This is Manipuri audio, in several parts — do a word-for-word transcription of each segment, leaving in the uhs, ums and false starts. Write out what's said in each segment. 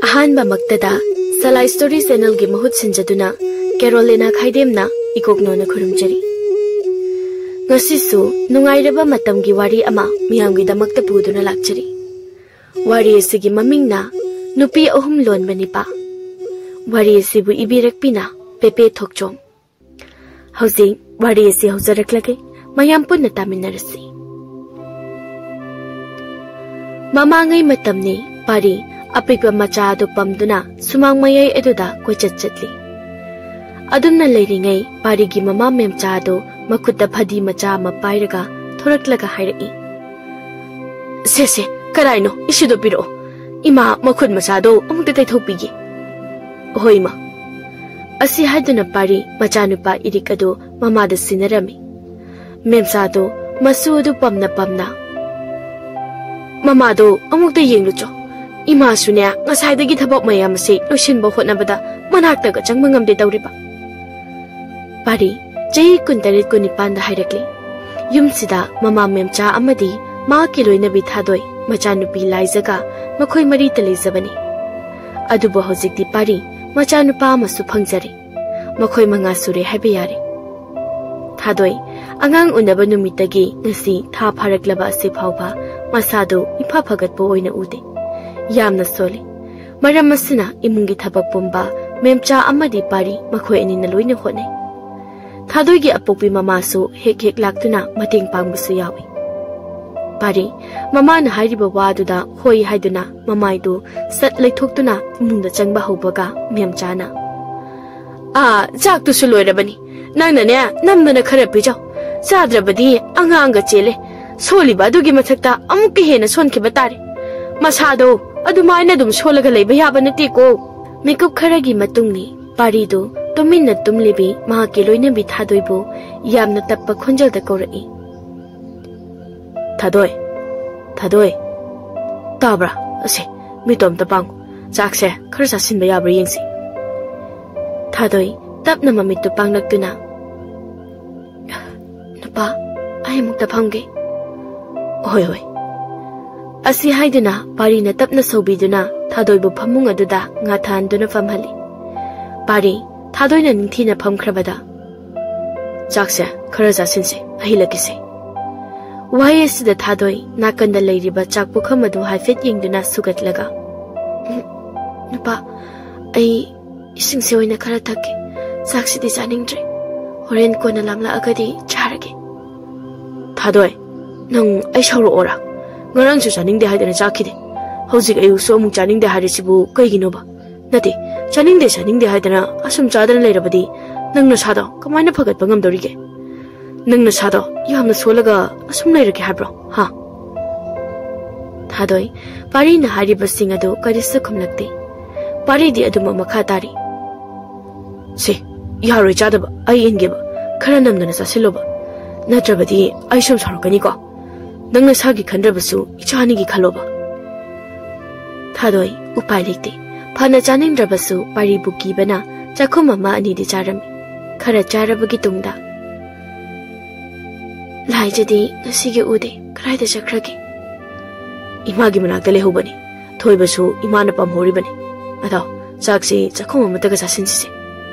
ꯑꯍꯥꯟꯕꯃꯛꯇꯗ ꯁꯂꯥꯏ ꯁ꯭ꯇꯣꯔꯤ ꯆꯦꯅꯦꯜꯒꯤ ꯃꯍꯨꯠ ꯁꯤꯟꯖꯗꯨꯅ ꯀꯦꯔꯣꯂꯤꯅꯥ ꯈꯥꯏꯗꯦꯝꯅ ꯏꯀꯣꯛꯅꯣꯅ ꯈꯨꯔꯨꯝꯖꯔꯤ꯫ ꯉꯁꯤꯁꯨ ꯅꯨꯡꯉꯥꯏꯔꯕ ꯃꯇꯝꯒꯤ ꯋꯥꯔꯤ ꯑꯃ ꯃꯤꯌꯥꯝꯒꯤꯗꯃꯛꯇ ꯄꯨꯗꯨꯅ ꯂꯥꯛꯆꯔꯤ꯫ ꯋꯥꯔꯤ ꯑꯁꯤꯒꯤ ꯃꯃꯤꯡꯅ ꯅꯨꯄꯤ ꯑꯍꯨꯝ ꯂꯣꯟꯕ ꯅꯤꯄꯥ꯫ ꯋꯥꯔꯤ ꯑꯁꯤꯕꯨ ꯏꯕꯤꯔꯛꯄꯤꯅ ꯄꯦꯄꯦ ꯊꯣꯛꯆꯣꯝ꯫ ꯍꯧꯖꯤꯛ ꯋꯥꯔꯤ ꯑꯁꯤ ꯍꯧꯖꯔꯛꯂꯒꯦ, ꯃꯌꯥꯝ ꯄꯨꯟꯅ ꯇꯥꯃꯤꯟꯅꯔꯁꯤ꯫ ꯃꯃꯥꯡꯉꯩ ꯃꯇꯝꯅꯤ꯫ ꯄꯥꯔꯤ ꯑꯄꯤꯛꯄ ꯃꯆꯥ ꯑꯗꯨ ꯄꯝꯗꯨꯅ ꯁꯨꯃꯥꯡ ꯃꯌꯥꯏ ꯑꯗꯨꯗ ꯀꯣꯏꯆꯠ ꯆꯠꯂꯤ꯫ ꯑꯗꯨꯝꯅ ꯂꯩꯔꯤꯉꯩ ꯄꯥꯔꯤꯒꯤ ꯃꯃꯥ ꯃꯦꯝꯆꯥ ꯑꯗꯨ ꯃꯈꯨꯠꯇ ꯐꯗꯤ ꯃꯆꯥ ꯑꯃ ꯄꯥꯏꯔꯒ ꯊꯣꯔꯛꯂꯒ ꯍꯥꯏꯔꯛꯏ, "ꯁꯦ, ꯁꯦ, ꯀꯗꯥꯏꯅꯣ? ꯏꯁꯤꯗꯣ ꯄꯤꯔꯛꯑꯣ꯫ ꯏꯃꯥ, ꯃꯈꯨꯠ ꯃꯆꯥꯗꯣ ꯑꯃꯨꯛꯇ ꯇꯩꯊꯣꯛꯄꯤꯒꯦ꯫" "ꯍꯣꯏ, ꯏꯃꯥ꯫" ꯑꯁꯤ ꯍꯥꯏꯗꯨꯅ ꯄꯥꯔꯤ ꯃꯆꯥꯅꯨꯄꯥ ꯏꯔꯤꯛ ꯑꯗꯨ ꯃꯃꯥꯗ ꯁꯤꯟꯅꯔꯝꯃꯤ꯫ ꯃꯦꯝꯆꯥꯗꯣ ꯃꯁꯨ ꯑꯗꯨ ꯄꯝꯅ ꯄꯝꯅ, "ꯃꯃꯥꯗꯣ ꯑꯃꯨꯛꯇ ꯌꯦꯡꯂꯨꯆꯣ꯫ ꯏꯃꯥꯁꯨꯅꯦ, ꯉꯁꯥꯏꯗꯒꯤ ꯊꯕꯛ ꯃꯌꯥꯝ ꯑꯁꯤ ꯂꯣꯏꯁꯤꯟꯕ ꯍꯣꯠꯅꯕꯗ ꯃꯅꯥꯛꯇꯒ ꯆꯪꯕ ꯉꯝꯗꯦ ꯇꯧꯔꯤꯕ꯫" ꯄꯥꯔꯤ ꯆꯍꯤ ꯀꯨꯟꯇꯔꯦꯠ ꯀꯨꯟꯅꯤꯄꯥꯟꯗ ꯍꯥꯏꯔꯛꯂꯤ꯫ ꯌꯨꯝꯁꯤꯗ ꯃꯃꯥ ꯃꯦꯝꯆꯥ ꯑꯃꯗꯤ ꯃꯍꯥꯛꯀꯤ ꯂꯣꯏꯅꯕꯤ ꯊꯥꯗꯣꯏ, ꯃꯆꯥꯅꯨꯄꯤ ꯂꯥꯏꯖꯒ ꯃꯈꯣꯏ ꯃꯔꯤꯇ ꯂꯩꯖꯕꯅꯤ꯫ ꯑꯗꯨꯕꯨ ꯍꯧꯖꯤꯛꯇꯤ ꯄꯥꯔꯤ ꯃꯆꯥꯅꯨꯄꯥ ꯑꯃꯁꯨ ꯐꯪꯖꯔꯦ꯫ ꯃꯈꯣꯏ ꯃꯉꯥ ꯁꯨꯔꯦ ꯍꯥꯏꯕ ꯌꯥꯔꯦ꯫ ꯊꯥꯗꯣꯏ ꯑꯉꯥꯡ ꯎꯅꯕ ꯅꯨꯃꯤꯠꯇꯒꯤ ꯉꯁꯤ ꯊꯥ ꯐꯥꯔꯛꯂꯕ ꯑꯁꯤ ꯐꯥꯎꯕ ꯃꯁꯥꯗꯨ ꯏꯐ ꯐꯒꯠꯄ ꯑꯣꯏꯅ ꯎꯗꯦ꯫ ꯌꯥꯝꯅ ꯁꯣꯜꯂꯤ꯫ ꯃꯔꯝ ꯑꯁꯤꯅ ꯏꯃꯨꯡꯒꯤ ꯊꯕꯛ ꯄꯨꯝꯕ ꯃꯦꯝꯆꯥ ꯑꯃꯗꯤ ꯄꯥꯔꯤ ꯃꯈꯣꯏ ꯑꯅꯤꯅ ꯂꯣꯏꯅ ꯍꯣꯠꯅꯩ꯫ ꯊꯥꯗꯣꯏꯒꯤ ꯑꯄꯣꯛꯄꯤ ꯃꯃꯥꯁꯨ ꯍꯦꯛ ꯍꯦꯛ ꯂꯥꯛꯇꯨꯅ ꯃꯇꯦꯡ ꯄꯥꯡꯕꯁꯨ ꯌꯥꯎꯏ꯫ ꯄꯥꯔꯤ ꯃꯃꯥꯅ ꯍꯥꯏꯔꯤꯕ ꯋꯥꯗꯨꯗ ꯍꯣꯏ ꯍꯥꯏꯗꯨꯅ ꯃꯃꯥꯏꯗꯨ ꯁꯠ ꯂꯩꯊꯣꯛꯇꯨꯅ ꯏꯃꯨꯡꯗ ꯆꯪꯕ ꯍꯧꯕꯒ ꯃꯦꯝꯆꯥꯅ, "ꯑꯥ, ꯆꯥꯛꯇꯨꯁꯨ ꯂꯣꯏꯔꯕꯅꯤ꯫ ꯅꯪꯅꯅꯦ, ꯅꯝꯗꯅ ꯈꯔ ꯄꯤꯖꯧ꯫ ꯆꯥꯗ꯭ꯔꯕꯗꯤ ꯑꯉꯥꯡꯒ ꯆꯦꯜꯂꯦ꯫ ꯁꯣꯜꯂꯤꯕ ꯑꯗꯨꯒꯤ ꯃꯊꯛꯇ ꯑꯃꯨꯛꯀ ꯍꯦꯟꯅ ꯁꯣꯟꯈꯤꯕ ꯇꯥꯔꯦ꯫ ꯃꯁꯥꯗꯣ ꯑꯗꯨꯃꯥꯏꯅ ꯑꯗꯨꯝ ꯁꯣꯜꯂꯒ ꯂꯩꯕ ꯌꯥꯕ ꯅꯠꯇꯦꯀꯣ꯫" ꯃꯤꯀꯨꯞ ꯈꯔꯒꯤ ꯃꯇꯨꯡꯅꯤ꯫ ꯄꯥꯔꯤꯗꯨ ꯇꯨꯃꯤꯟꯅ ꯇꯨꯝꯂꯤꯕꯤ ꯃꯍꯥꯛꯀꯤ ꯂꯣꯏꯅꯕꯤ ꯊꯥꯗꯣꯏꯕꯨ ꯌꯥꯝꯅ ꯇꯞꯄ ꯈꯣꯟꯖꯦꯜꯗ ꯀꯧꯔꯛꯏ꯫ "ꯊꯥꯗꯣꯏ, ꯊꯥꯗꯣꯏ, ꯇꯥꯕ꯭ꯔꯥ? ꯑꯁꯦ, ꯃꯤꯠꯇꯣ ꯑꯝꯇ ꯄꯥꯡꯉꯨ꯫ ꯆꯥꯛꯁꯦ ꯈꯔ ꯆꯥꯁꯤꯟꯕ ꯌꯥꯕ꯭ꯔꯥ ꯌꯦꯡꯁꯤ꯫" ꯊꯥꯗꯣꯏ ꯇꯞꯅ ꯃꯃꯤꯠꯇꯨ ꯄꯥꯡꯂꯛꯇꯨꯅ, "ꯅꯨꯄꯥ, ꯑꯩ ꯑꯃꯨꯛꯇ ꯐꯝꯒꯦ꯫" "ꯍꯣꯏ, ꯍꯣꯏ꯫" ꯑꯁꯤ ꯍꯥꯏꯗꯨꯅ ꯄꯥꯔꯤꯅ ꯇꯞꯅ ꯁꯧꯕꯤꯗꯨꯅ ꯊꯥꯗꯣꯏꯕꯨ ꯐꯃꯨꯡ ꯑꯗꯨꯗ ꯉꯥꯊꯍꯟꯗꯨꯅ ꯐꯝꯍꯜꯂꯤ꯫ ꯄꯥꯔꯤ, ꯊꯥꯗꯣꯏꯅ ꯅꯤꯡꯊꯤꯅ ꯐꯝꯈ꯭ꯔꯕꯗ, "ꯆꯥꯛꯁꯦ ꯈꯔ ꯆꯥꯁꯤꯟꯁꯦ, ꯑꯍꯤꯜꯂꯛꯀꯤꯁꯦ꯫" ꯋꯥꯍꯩ ꯑꯁꯤꯗ ꯊꯥꯗꯣꯏ ꯅꯥꯀꯟꯗ ꯂꯩꯔꯤꯕ ꯆꯥꯛ ꯄꯨꯈꯝ ꯑꯗꯨ ꯍꯥꯏꯐꯦꯠ ꯌꯦꯡꯗꯨꯅ ꯁꯨꯒꯠꯂꯒ, "ꯎꯝ, ꯅꯨꯄꯥ, ꯑꯩ ꯏꯁꯤꯡꯁꯦ ꯑꯣꯏꯅ ꯈꯔ ꯊꯛꯀꯦ꯫ ꯆꯥꯛꯁꯤꯗꯤ ꯆꯥꯅꯤꯡꯗ꯭ꯔꯦ꯫ ꯍꯣꯔꯦꯟ ꯀꯣꯟꯅ ꯂꯥꯝꯂꯛꯑꯒꯗꯤ ꯆꯥꯔꯒꯦ꯫" "ꯊꯥꯗꯣꯏ, ꯅꯪ ꯑꯩ ꯁꯥꯎꯔꯛꯑꯣꯔꯥ? ꯉꯔꯥꯡꯁꯨ ꯆꯥꯅꯤꯡꯗꯦ ꯍꯥꯏꯗꯅ ꯆꯥꯈꯤꯗꯦ꯫ ꯍꯧꯖꯤꯛ ꯑꯌꯨꯛꯁꯨ ꯑꯃꯨꯛ ꯆꯥꯅꯤꯡꯗꯦ ꯍꯥꯏꯔꯤꯁꯤꯕꯨ ꯀꯩꯒꯤꯅꯣꯕ? ꯅꯠꯇꯦ, ꯆꯥꯅꯤꯡꯗꯦ, ꯆꯥꯅꯤꯡꯗꯦ ꯍꯥꯏꯗꯅ ꯑꯁꯨꯝ ꯆꯥꯗꯅ ꯂꯩꯔꯕꯗꯤ ꯅꯪ ꯅꯁꯥꯗꯣ ꯀꯃꯥꯏꯅ ꯐꯒꯠꯄ ꯉꯝꯗꯧꯔꯤꯒꯦ? ꯅꯪ ꯅꯁꯥꯗꯣ ꯌꯥꯝꯅ ꯁꯣꯜꯂꯒ ꯑꯁꯨꯝ ꯂꯩꯔꯒꯦ ꯍꯥꯏꯕ꯭ꯔꯣ, ꯍꯥ?" ꯊꯥꯗꯣꯏ, ꯄꯥꯔꯤꯅ ꯍꯥꯏꯔꯤꯕꯁꯤꯡ ꯑꯗꯨ ꯀꯔꯤꯁꯨ ꯈꯨꯝꯂꯛꯇꯦ꯫ ꯄꯥꯔꯤꯗꯤ ꯑꯗꯨꯃꯛ ꯃꯈꯥ ꯇꯥꯔꯤ꯫ "ꯁꯦ, ꯌꯥꯔꯣꯏ ꯆꯥꯗꯕ, ꯑꯩ ꯏꯟꯒꯦꯕ꯫ ꯈꯔ ꯅꯝꯗꯅ ꯆꯥꯁꯤꯜꯂꯣꯕ꯫ ꯅꯠꯇ꯭ꯔꯕꯗꯤ ꯑꯩ ꯁꯨꯝ ꯁꯥꯎꯔꯛꯀꯅꯤꯀꯣ꯫ ꯅꯪ ꯅꯁꯥꯒꯤ ꯈꯟꯗ꯭ꯔꯕꯁꯨ ꯏꯆꯥ ꯑꯅꯤꯒꯤ ꯈꯜꯂꯣꯕ꯫" ꯊꯥꯗꯣꯏ, ꯎꯄꯥꯏ ꯂꯩꯇꯦ꯫ ꯐꯅ ꯆꯥꯅꯤꯡꯗ꯭ꯔꯕꯁꯨ ꯄꯥꯔꯤꯕꯨ ꯀꯤꯕꯅ ꯆꯥꯛꯈꯨꯝ ꯑꯃ ꯑꯅꯤꯗꯤ ꯆꯥꯔꯝꯃꯤ꯫ ꯈꯔ ꯆꯥꯔꯕꯒꯤ ꯇꯨꯡꯗ, "ꯂꯥꯏꯖꯗꯤ ꯉꯁꯤꯒꯤ ꯎꯗꯦ, ꯀꯗꯥꯏꯗ ꯆꯠꯈ꯭ꯔꯒꯦ?" "ꯏꯃꯥꯒꯤ ꯃꯅꯥꯛꯇ ꯂꯩꯍꯧꯕꯅꯤ꯫ ꯊꯣꯏꯕꯁꯨ ꯏꯃꯥꯅ ꯄꯥꯝꯍꯧꯔꯤꯕꯅꯤ꯫ ꯑꯗꯣ ꯆꯥꯛꯁꯤ ꯆꯥꯛꯈꯨꯝ ꯑꯃꯠꯇꯒ ꯆꯥꯁꯤꯟꯁꯤꯁꯦ꯫"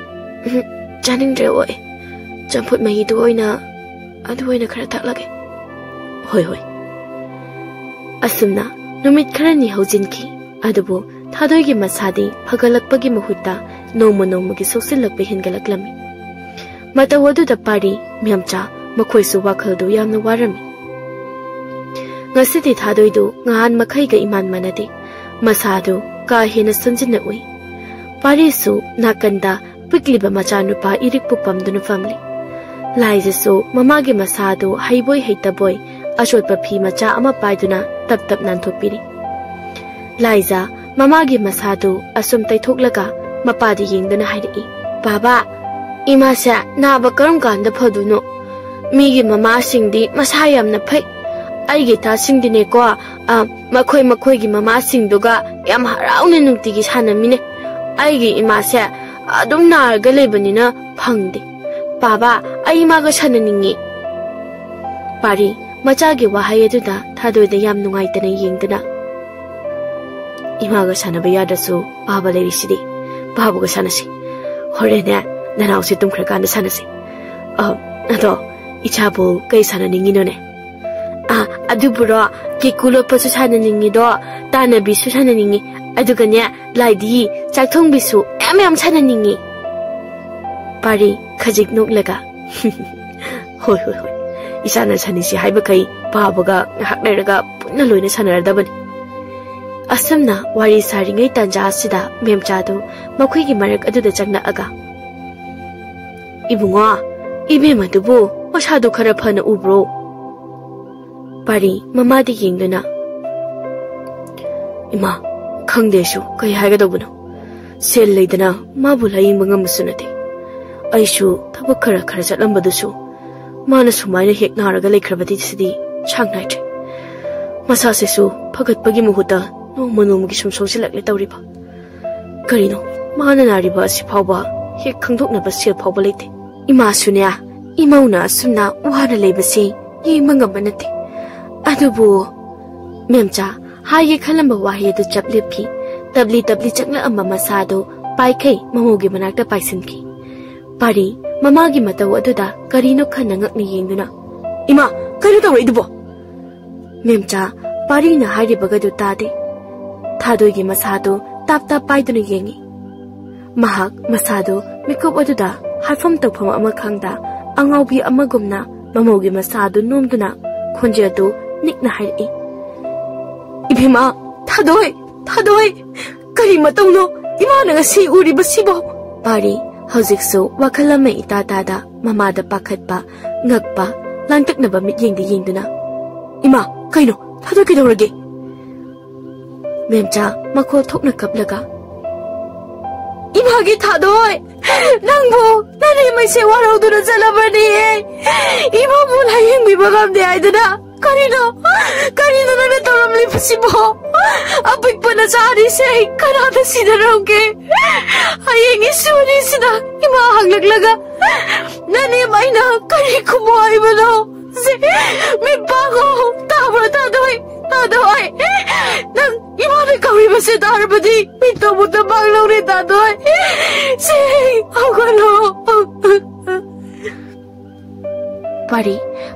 "ꯎꯝ, ꯆꯥꯅꯤꯡꯗ꯭ꯔꯦ ꯑꯣꯛꯑꯦ꯫ ꯆꯝꯐꯨꯠ ꯃꯍꯤꯗꯨ ꯑꯣꯏꯅ, ꯑꯗꯨ ꯑꯣꯏꯅ ꯈꯔ ꯊꯛꯂꯒꯦ꯫" "ꯍꯣꯏ, ꯍꯣꯏ꯫" ꯑꯁꯨꯝꯅ ꯅꯨꯃꯤꯠ ꯈꯔꯅꯤ ꯍꯧꯖꯤꯟꯈꯤ꯫ ꯑꯗꯨꯕꯨ ꯊꯥꯗꯣꯏꯒꯤ ꯃꯁꯥꯗꯤ ꯐꯒꯠꯂꯛꯄꯒꯤ ꯃꯍꯨꯠꯇ ꯅꯣꯡꯃ ꯅꯣꯡꯃꯒꯤ ꯁꯣꯛꯆꯤꯜꯂꯛꯄ ꯍꯦꯟꯒꯠꯂꯛꯂꯝꯃꯤ꯫ ꯃꯇꯧ ꯑꯗꯨꯗ ꯄꯥꯔꯤ, ꯃꯦꯝꯆꯥ, ꯃꯈꯣꯏꯁꯨ ꯋꯥꯈꯜꯗꯨ ꯌꯥꯝꯅ ꯋꯥꯔꯝꯃꯤ꯫ ꯉꯁꯤꯗꯤ ꯊꯥꯗꯣꯏꯗꯨ ꯉꯍꯥꯟ ꯃꯈꯩꯒ ꯏꯃꯥꯟ ꯃꯥꯟꯅꯗꯦ꯫ ꯃꯁꯥꯗꯨ ꯀꯥ ꯍꯦꯟꯅ ꯁꯣꯟꯖꯤꯟꯅ ꯎꯏ꯫ ꯄꯥꯔꯤꯁꯨ ꯅꯥꯀꯟꯗ ꯄꯤꯛꯂꯤꯕ ꯃꯆꯥꯅꯨꯄꯥ ꯏꯔꯤꯛꯄꯨ ꯄꯝꯗꯨꯅ ꯐꯝꯂꯤ꯫ ꯂꯥꯏꯖꯁꯨ ꯃꯃꯥꯒꯤ ꯃꯁꯥꯗꯨ ꯍꯩꯕꯣꯏ ꯍꯩꯇꯕꯣꯏ ꯑꯆꯣꯠꯄ ꯐꯤ ꯃꯆꯥ ꯑꯃ ꯄꯥꯏꯗꯨꯅ ꯇꯞ ꯇꯞ ꯅꯥꯟꯊꯣꯛꯄꯤꯔꯤ꯫ ꯂꯥꯏꯖ ꯃꯃꯥꯒꯤ ꯃꯁꯥꯗꯨ ꯑꯁꯨꯝ ꯇꯩꯊꯣꯛꯂꯒ ꯃꯄꯥꯗ ꯌꯦꯡꯗꯨꯅ ꯍꯥꯏꯔꯛꯏ, "ꯕꯥꯕꯥ, ꯏꯃꯥꯁꯦ ꯅꯥꯕ ꯀꯔꯝ ꯀꯥꯟꯗ ꯐꯗꯣꯏꯅꯣ? ꯃꯤꯒꯤ ꯃꯃꯥꯁꯤꯡꯗꯤ ꯃꯁꯥ ꯌꯥꯝꯅ ꯐꯩ꯫ ꯑꯩꯒꯤ ꯏꯇꯥꯁꯤꯡꯗꯤꯅꯦꯀꯣ, ꯑ, ꯃꯈꯣꯏ ꯃꯈꯣꯏꯒꯤ ꯃꯃꯥꯁꯤꯡꯗꯨꯒ ꯌꯥꯝ ꯍꯔꯥꯎꯅ ꯅꯨꯡꯇꯤꯒꯤ ꯁꯥꯟꯅꯃꯤꯟꯅꯩ꯫ ꯑꯩꯒꯤ ꯏꯃꯥꯁꯦ ꯑꯗꯨꯝ ꯅꯥꯔꯒ ꯂꯩꯕꯅꯤꯅ ꯐꯪꯗꯦ꯫ ꯕꯥꯕꯥ, ꯑꯩ ꯏꯃꯥꯒ ꯁꯥꯟꯅꯅꯤꯡꯉꯤ꯫" ꯄꯥꯔꯤ, ꯃꯆꯥꯒꯤ ꯋꯥꯍꯩ ꯑꯗꯨꯗ ꯊꯥꯗꯣꯏꯗ ꯌꯥꯝ ꯅꯨꯡꯉꯥꯏꯇꯅ ꯌꯦꯡꯗꯨꯅ, "ꯏꯃꯥꯒ ꯁꯥꯟꯅꯕ ꯌꯥꯗ꯭ꯔꯁꯨ ꯄꯥꯕ ꯂꯩꯔꯤꯁꯤꯗꯤ, ꯄꯥꯕꯒ ꯁꯥꯟꯅꯁꯤ꯫ ꯍꯣꯔꯦꯟꯅꯦ ꯅꯅꯥꯎꯁꯦ ꯇꯨꯝꯈ꯭ꯔꯀꯥꯟꯗ ꯁꯥꯟꯅꯁꯤ꯫ ꯑ, ꯑꯗꯣ ꯏꯆꯥꯕꯨ ꯀꯩ ꯁꯥꯟꯅꯅꯤꯡꯉꯤꯅꯣꯅꯦ?" "ꯑ, ꯑꯗꯨꯕꯨꯔꯣ, ꯀꯦꯀꯨ ꯂꯣꯠꯄꯁꯨ ꯁꯥꯟꯅꯅꯤꯡꯉꯤꯗꯣ, ꯇꯥꯟꯅꯕꯤꯁꯨ ꯁꯥꯟꯅꯅꯤꯡꯉꯤ, ꯑꯗꯨꯒꯅꯦ ꯂꯥꯏꯗꯤ ꯆꯥꯛ ꯊꯣꯡꯕꯤꯁꯨ ꯃꯌꯥꯝ ꯃꯌꯥꯝ ꯁꯥꯟꯅꯅꯤꯡꯉꯤ꯫" ꯄꯥꯔꯤ ꯈꯖꯤꯛ ꯅꯣꯛꯂꯒ, "ꯍꯣꯏ, ꯍꯣꯏ, ꯍꯣꯏ꯫ ꯏꯆꯥꯅ ꯁꯥꯟꯅꯁꯤ ꯍꯥꯏꯕꯈꯩ ꯄꯥꯕꯒ ꯉꯥꯏꯍꯥꯛ ꯂꯩꯔꯒ ꯄꯨꯟꯅ ꯂꯣꯏꯅ ꯁꯥꯟꯅꯔꯗꯕꯅꯤ꯫" ꯑꯁꯨꯝꯅ ꯋꯥꯔꯤ ꯁꯥꯔꯤꯉꯩ ꯇꯥꯟꯖꯥ ꯑꯁꯤꯗ ꯃꯦꯝꯆꯥꯗꯨ ꯃꯈꯣꯏꯒꯤ ꯃꯔꯛ ꯑꯗꯨꯗ ꯆꯪꯂꯛꯑꯒ, "ꯏꯕꯨꯡꯉꯣ, ꯏꯕꯦꯝꯃꯗꯨꯕꯨ ꯃꯁꯥꯗꯨ ꯈꯔ ꯐꯅ ꯎꯕ꯭ꯔꯣ?" ꯄꯥꯔꯤ ꯃꯃꯥꯗ ꯌꯦꯡꯗꯨꯅ, "ꯏꯃꯥ, ꯈꯪꯗꯦ ꯑꯩꯁꯨ ꯀꯩ ꯍꯥꯏꯒꯗꯧꯕꯅꯣ꯫ ꯁꯦꯜ ꯂꯩꯗꯅ ꯃꯥꯕꯨ ꯂꯥꯌꯦꯡꯕ ꯉꯝꯕꯁꯨ ꯅꯠꯇꯦ꯫ ꯑꯩꯁꯨ ꯊꯕꯛ ꯈꯔ ꯈꯔ ꯆꯠꯂꯝꯕꯗꯨꯁꯨ ꯃꯥꯅ ꯁꯨꯃꯥꯏꯅ ꯍꯦꯛ ꯅꯥꯔꯒ ꯂꯩꯈ꯭ꯔꯕꯗꯤ ꯁꯤꯗꯤ ꯆꯥꯡ ꯅꯥꯏꯗ꯭ꯔꯦ꯫ ꯃꯁꯥꯁꯤꯁꯨ ꯐꯒꯠꯄꯒꯤ ꯃꯍꯨꯠꯇ ꯅꯣꯡꯃ ꯅꯣꯡꯃꯒꯤ ꯁꯨꯝ ꯁꯣꯛꯆꯤꯜꯂꯛꯂꯦ ꯇꯧꯔꯤꯕ꯫ ꯀꯔꯤꯅꯣ ꯃꯥꯅ ꯅꯥꯔꯤꯕ ꯑꯁꯤ ꯐꯥꯎꯕ ꯍꯦꯛ ꯈꯪꯗꯣꯛꯅꯕ ꯁꯦꯜ ꯐꯥꯎꯕ ꯂꯩꯇꯦ꯫" ꯏꯃꯥꯁꯨꯅꯦ, ꯏꯃꯧꯅ ꯑꯁꯨꯝꯅ ꯋꯥꯅ ꯂꯩꯕꯁꯤ ꯌꯦꯡꯕ ꯉꯝꯕ ꯅꯠꯇꯦ꯫ ꯑꯗꯨꯕꯨ ꯃꯦꯝꯆꯥ ꯍꯥꯏꯒꯦ ꯈꯜꯂꯝꯕ ꯋꯥꯍꯩ ꯑꯗꯨ ꯆꯞ ꯂꯦꯞꯈꯤ꯫ ꯇꯞꯂꯤ ꯇꯞꯂꯤ ꯆꯪꯂꯛꯑꯝꯕ ꯃꯁꯥꯗꯨ ꯄꯥꯏꯈꯩ ꯃꯃꯧꯒꯤ ꯃꯅꯥꯛꯇ ꯄꯥꯏꯁꯤꯟꯈꯤ꯫ ꯄꯥꯔꯤ ꯃꯃꯥꯒꯤ ꯃꯇꯧ ꯑꯗꯨꯗ ꯀꯔꯤꯅꯣ ꯈꯟꯅ ꯉꯛꯅ ꯌꯦꯡꯗꯨꯅ, "ꯏꯃꯥ, ꯀꯩꯅꯣ ꯇꯧꯔꯛꯏꯗꯨꯕꯣ?" ꯃꯦꯝꯆꯥ ꯄꯥꯔꯤꯅ ꯍꯥꯏꯔꯤꯕꯒꯗꯨ ꯇꯥꯗꯦ꯫ ꯊꯥꯗꯣꯏꯒꯤ ꯃꯁꯥꯗꯨ ꯇꯥꯞ ꯇꯥꯞ ꯄꯥꯏꯗꯨꯅ ꯌꯦꯡꯉꯤ꯫ ꯃꯍꯥꯛ ꯃꯁꯥꯗꯨ ꯃꯤꯀꯨꯞ ꯑꯗꯨꯗ ꯍꯥꯏꯐꯝ ꯇꯧꯐꯝ ꯑꯃ ꯈꯪꯗ ꯑꯉꯥꯎꯕꯤ ꯑꯃꯒꯨꯝꯅ ꯃꯃꯧꯒꯤ ꯃꯁꯥꯗꯨ ꯅꯣꯝꯗꯨꯅ ꯈꯣꯟꯖꯦꯜꯗꯨ ꯅꯤꯛꯅ ꯍꯥꯏꯔꯛꯏ, "ꯏꯕꯦꯝꯃ, ꯊꯥꯗꯣꯏ, ꯊꯥꯗꯣꯏ, ꯀꯔꯤ ꯃꯇꯧꯅꯣ ꯏꯃꯥꯅ ꯉꯁꯤ ꯎꯔꯤꯕꯁꯤꯕꯣ?" ꯄꯥꯔꯤ ꯍꯧꯖꯤꯛꯁꯨ ꯋꯥꯈꯜ ꯑꯃ ꯏꯇꯥ ꯇꯥꯗ ꯃꯃꯥꯗ ꯄꯥꯈꯠꯄ, ꯉꯛꯄ, ꯂꯥꯡꯇꯛꯅꯕ ꯃꯤꯠꯌꯦꯡꯗ ꯌꯦꯡꯗꯨꯅ, "ꯏꯃꯥ, ꯀꯩꯅꯣ? ꯊꯥꯗꯣꯏ ꯀꯩꯗꯧꯔꯒꯦ?" ꯃꯦꯝꯆꯥ ꯃꯈꯣꯜ ꯊꯣꯛꯅ ꯀꯞꯂꯒ, "ꯏꯃꯥꯒꯤ ꯊꯥꯗꯣꯏ, ꯅꯪꯕꯨ ꯅꯅꯦꯝꯃꯩꯁꯦ ꯋꯥꯔꯧꯗꯨꯅ ꯆꯠꯂꯕꯅꯤꯌꯦ꯫ ꯏꯃꯥꯕꯨ ꯂꯥꯌꯦꯡꯕꯤꯕ ꯉꯝꯗꯦ ꯍꯥꯏꯗꯨꯅ꯫ ꯀꯔꯤꯅꯣ, ꯀꯔꯤꯅꯣ ꯅꯪꯅ ꯇꯧꯔꯝꯂꯤꯕꯁꯤꯕꯣ? ꯑꯄꯤꯛꯄ ꯅꯆꯥ ꯑꯅꯤꯁꯦ ꯀꯅꯥꯗ ꯁꯤꯟꯅꯔꯝꯒꯦ? ꯍꯌꯦꯡ ꯏꯁꯨ ꯑꯅꯤꯁꯤꯅ ꯏꯃꯥ ꯍꯪꯂꯛꯂꯒ ꯅꯅꯦꯝꯃꯩꯅ ꯀꯔꯤ ꯈꯨꯝꯃꯣ ꯍꯥꯏꯕꯅꯣ?" ꯁꯤ, ꯃꯤꯠ ꯄꯥꯡꯉꯣ꯫ ꯇꯥꯕ꯭ꯔꯣ, ꯊꯥꯗꯣꯏ? ꯊꯥꯗꯣꯏ꯫ ꯅꯪ ꯏꯃꯥꯅ ꯀꯧꯔꯤꯕꯁꯦ ꯇꯥꯔꯕꯗꯤ ꯃꯤꯠꯇꯣ ꯑꯃꯨꯛꯇ ꯄꯥꯡꯂꯧꯔꯦ, ꯊꯥꯗꯣꯏ꯫ ꯁꯤ, ꯍꯧꯒꯠꯂꯣ꯫ ꯄꯥꯔꯤ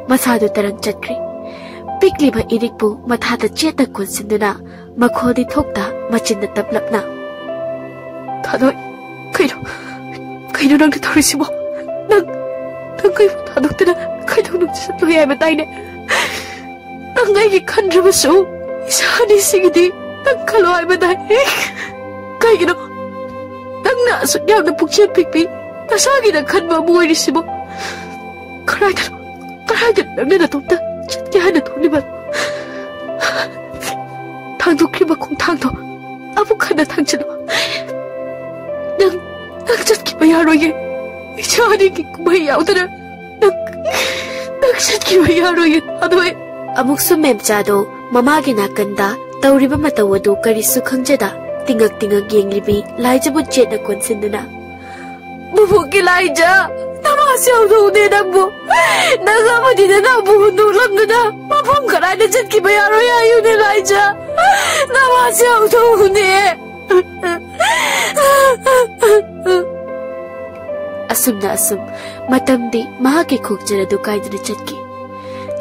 ꯃꯁꯥꯗꯨ ꯇꯔꯪ ꯆꯠꯈ꯭ꯔꯦ꯫ ꯄꯤꯛꯂꯤꯕ ꯏꯔꯤꯛꯄꯨ ꯃꯊꯥꯗ ꯆꯦꯠꯅ ꯀꯣꯟꯁꯤꯟꯗꯨꯅ ꯃꯈꯣꯜꯗꯤ ꯊꯣꯛꯇ ꯃꯆꯤꯟꯅ ꯇꯞꯂꯞꯅ, "ꯊꯥꯗꯣꯏ, ꯀꯩꯅꯣ, ꯀꯩꯅꯣ ꯅꯪꯅ ꯇꯧꯔꯤꯁꯤꯕꯣ? ꯅꯪ, ꯅꯪ ꯑꯩꯕꯨ ꯊꯥꯗꯣꯛꯇꯨꯅ ꯀꯩꯗꯧꯅ ꯆꯠꯂꯣꯏ ꯍꯥꯏꯕ ꯇꯥꯏꯅꯦ? ꯅꯪ ꯑꯩꯒꯤ ꯈꯟꯗ꯭ꯔꯕꯁꯨ ꯏꯁꯥ ꯑꯅꯤꯁꯤꯒꯤꯗꯤ ꯅꯪ ꯈꯜꯂꯣ ꯍꯥꯏꯕ ꯇꯥꯏ꯫ ꯀꯩꯒꯤꯅꯣ ꯅꯪꯅ ꯑꯁꯨꯛ ꯌꯥꯝꯅ ꯄꯨꯛꯆꯦꯜ ꯄꯤꯛꯄꯤ ꯅꯁꯥꯒꯤꯗ ꯈꯟꯕ ꯑꯃ ꯑꯣꯏꯔꯤꯁꯤꯕꯣ? ꯀꯗꯥꯏꯗꯅꯣ, ꯀꯗꯥꯏꯗꯅꯣ ꯅꯪꯅ ꯅꯇꯣꯝꯇ ꯆꯠꯀꯦ ꯍꯥꯏꯅ ꯊꯣꯛꯂꯤꯕ? ꯊꯥꯡꯗꯣꯛꯈ꯭ꯔꯤꯕ ꯈꯣꯡꯊꯥꯡꯗꯣ ꯑꯃꯨꯛ ꯍꯟꯅ ꯊꯥꯡꯖꯤꯜꯂꯨ꯫ ꯅꯪ, ꯅꯪ ꯆꯠꯈꯤꯕ ꯌꯥꯔꯣꯏꯌꯦ꯫ ꯏꯆꯥ ꯑꯅꯤꯒꯤ ꯀꯨꯝꯍꯩ ꯌꯥꯎꯗꯅ ꯅꯪ, ꯅꯪ ꯆꯠꯈꯤꯕ ꯌꯥꯔꯣꯏꯌꯦ, ꯊꯥꯗꯣꯏ꯫" ꯑꯃꯨꯛꯁꯨ ꯃꯦꯝꯆꯥꯗꯣ ꯃꯃꯥꯒꯤ ꯅꯥꯀꯟꯗ ꯇꯧꯔꯤꯕ ꯃꯇꯧ ꯑꯗꯨ ꯀꯔꯤꯁꯨ ꯈꯪꯖꯗ ꯇꯤꯉꯛ ꯇꯤꯉꯛ ꯌꯦꯡꯂꯤꯕꯤ ꯂꯥꯏꯖꯕꯨ ꯆꯦꯠꯅ ꯀꯣꯟꯁꯤꯟꯗꯨꯅ, "ꯃꯕꯣꯛꯀꯤ ꯂꯥꯏꯖ, ꯅꯃꯥꯁꯦ ꯍꯧꯗꯣꯛꯎꯅꯦ ꯅꯪꯕꯨ꯫ ꯅꯪ ꯑꯃꯗꯤ ꯅꯅꯥꯎꯕꯨ ꯍꯨꯟꯗꯣꯛꯂꯝꯗꯨꯅ ꯃꯐꯝ ꯀꯗꯥꯏꯗ ꯆꯠꯈꯤꯕ ꯌꯥꯔꯣꯏ ꯍꯥꯏꯌꯨꯅꯦ ꯂꯥꯏꯖ꯫ ꯅꯃꯥꯁꯦ ꯍꯧꯗꯣꯛꯎꯅꯦ꯫" ꯑꯁꯨꯝꯅ ꯑꯁꯨꯝ ꯃꯇꯝꯗꯤ ꯃꯍꯥꯛꯀꯤ ꯈꯣꯡꯆꯠ ꯑꯗꯨ ꯀꯥꯏꯗꯅ ꯆꯠꯈꯤ꯫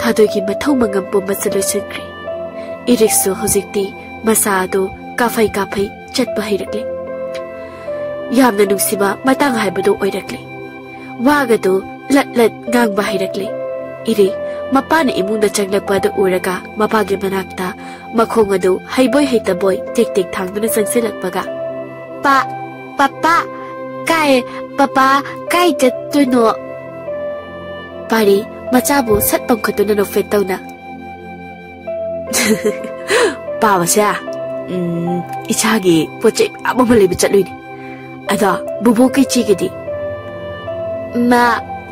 ꯊꯥꯗꯣꯏꯒꯤ ꯃꯊꯧ ꯃꯉꯝ ꯄꯨꯝꯕꯁꯨ ꯂꯣꯏꯁꯤꯟꯈ꯭ꯔꯦ꯫ ꯏꯔꯤꯛꯁꯨ ꯍꯧꯖꯤꯛꯇꯤ ꯃꯁꯥ ꯑꯗꯨ ꯀꯥꯐꯩ ꯀꯥꯐꯩ ꯆꯠꯄ ꯍꯩꯔꯛꯂꯦ꯫ ꯌꯥꯝꯅ ꯅꯨꯡꯁꯤꯕ ꯃꯇꯥꯡ ꯍꯥꯏꯕꯗꯨ ꯑꯣꯏꯔꯛꯂꯦ꯫ ꯋꯥꯒꯗꯨ ꯂꯠ ꯂꯠ ꯉꯥꯡꯕ ꯍꯩꯔꯛꯂꯦ꯫ ꯏꯔꯤꯛ ꯃꯄꯥꯅ ꯏꯃꯨꯡꯗ ꯆꯪꯂꯛꯄ ꯑꯗꯨ ꯎꯔꯒ ꯃꯄꯥꯒꯤ ꯃꯅꯥꯛꯇ ꯃꯈꯣꯡ ꯑꯗꯨ ꯍꯩꯕꯣꯏ ꯍꯩꯇꯕꯣꯏ ꯇꯦꯛ ꯇꯦꯛ ꯊꯥꯡꯗꯨꯅ ꯆꯪꯁꯤꯜꯂꯛꯄꯒ, "ꯄꯥ, ꯄꯥꯄꯥ, ꯀꯥꯏ, ꯄꯥꯄꯥ, ꯀꯥꯏ ꯆꯠꯇꯣꯏꯅꯣ?" ꯄꯥꯔꯤ ꯃꯆꯥꯕꯨ ꯁꯠ ꯄꯝꯈꯠꯇꯨꯅ ꯅꯣꯛꯐꯦꯠ ꯇꯧꯅ, "ꯄꯥꯕꯁꯦ, ꯎꯝ, ꯏꯆꯥꯒꯤ ꯄꯣꯠ ꯆꯩ ꯃꯌꯥꯝ ꯑꯃ ꯂꯩꯕ ꯆꯠꯂꯨꯏꯅꯦ꯫ ꯑꯗꯣ ꯕꯨꯕꯣꯛꯀ ꯏꯆꯦꯒꯤꯗꯤ?" "ꯃꯥ,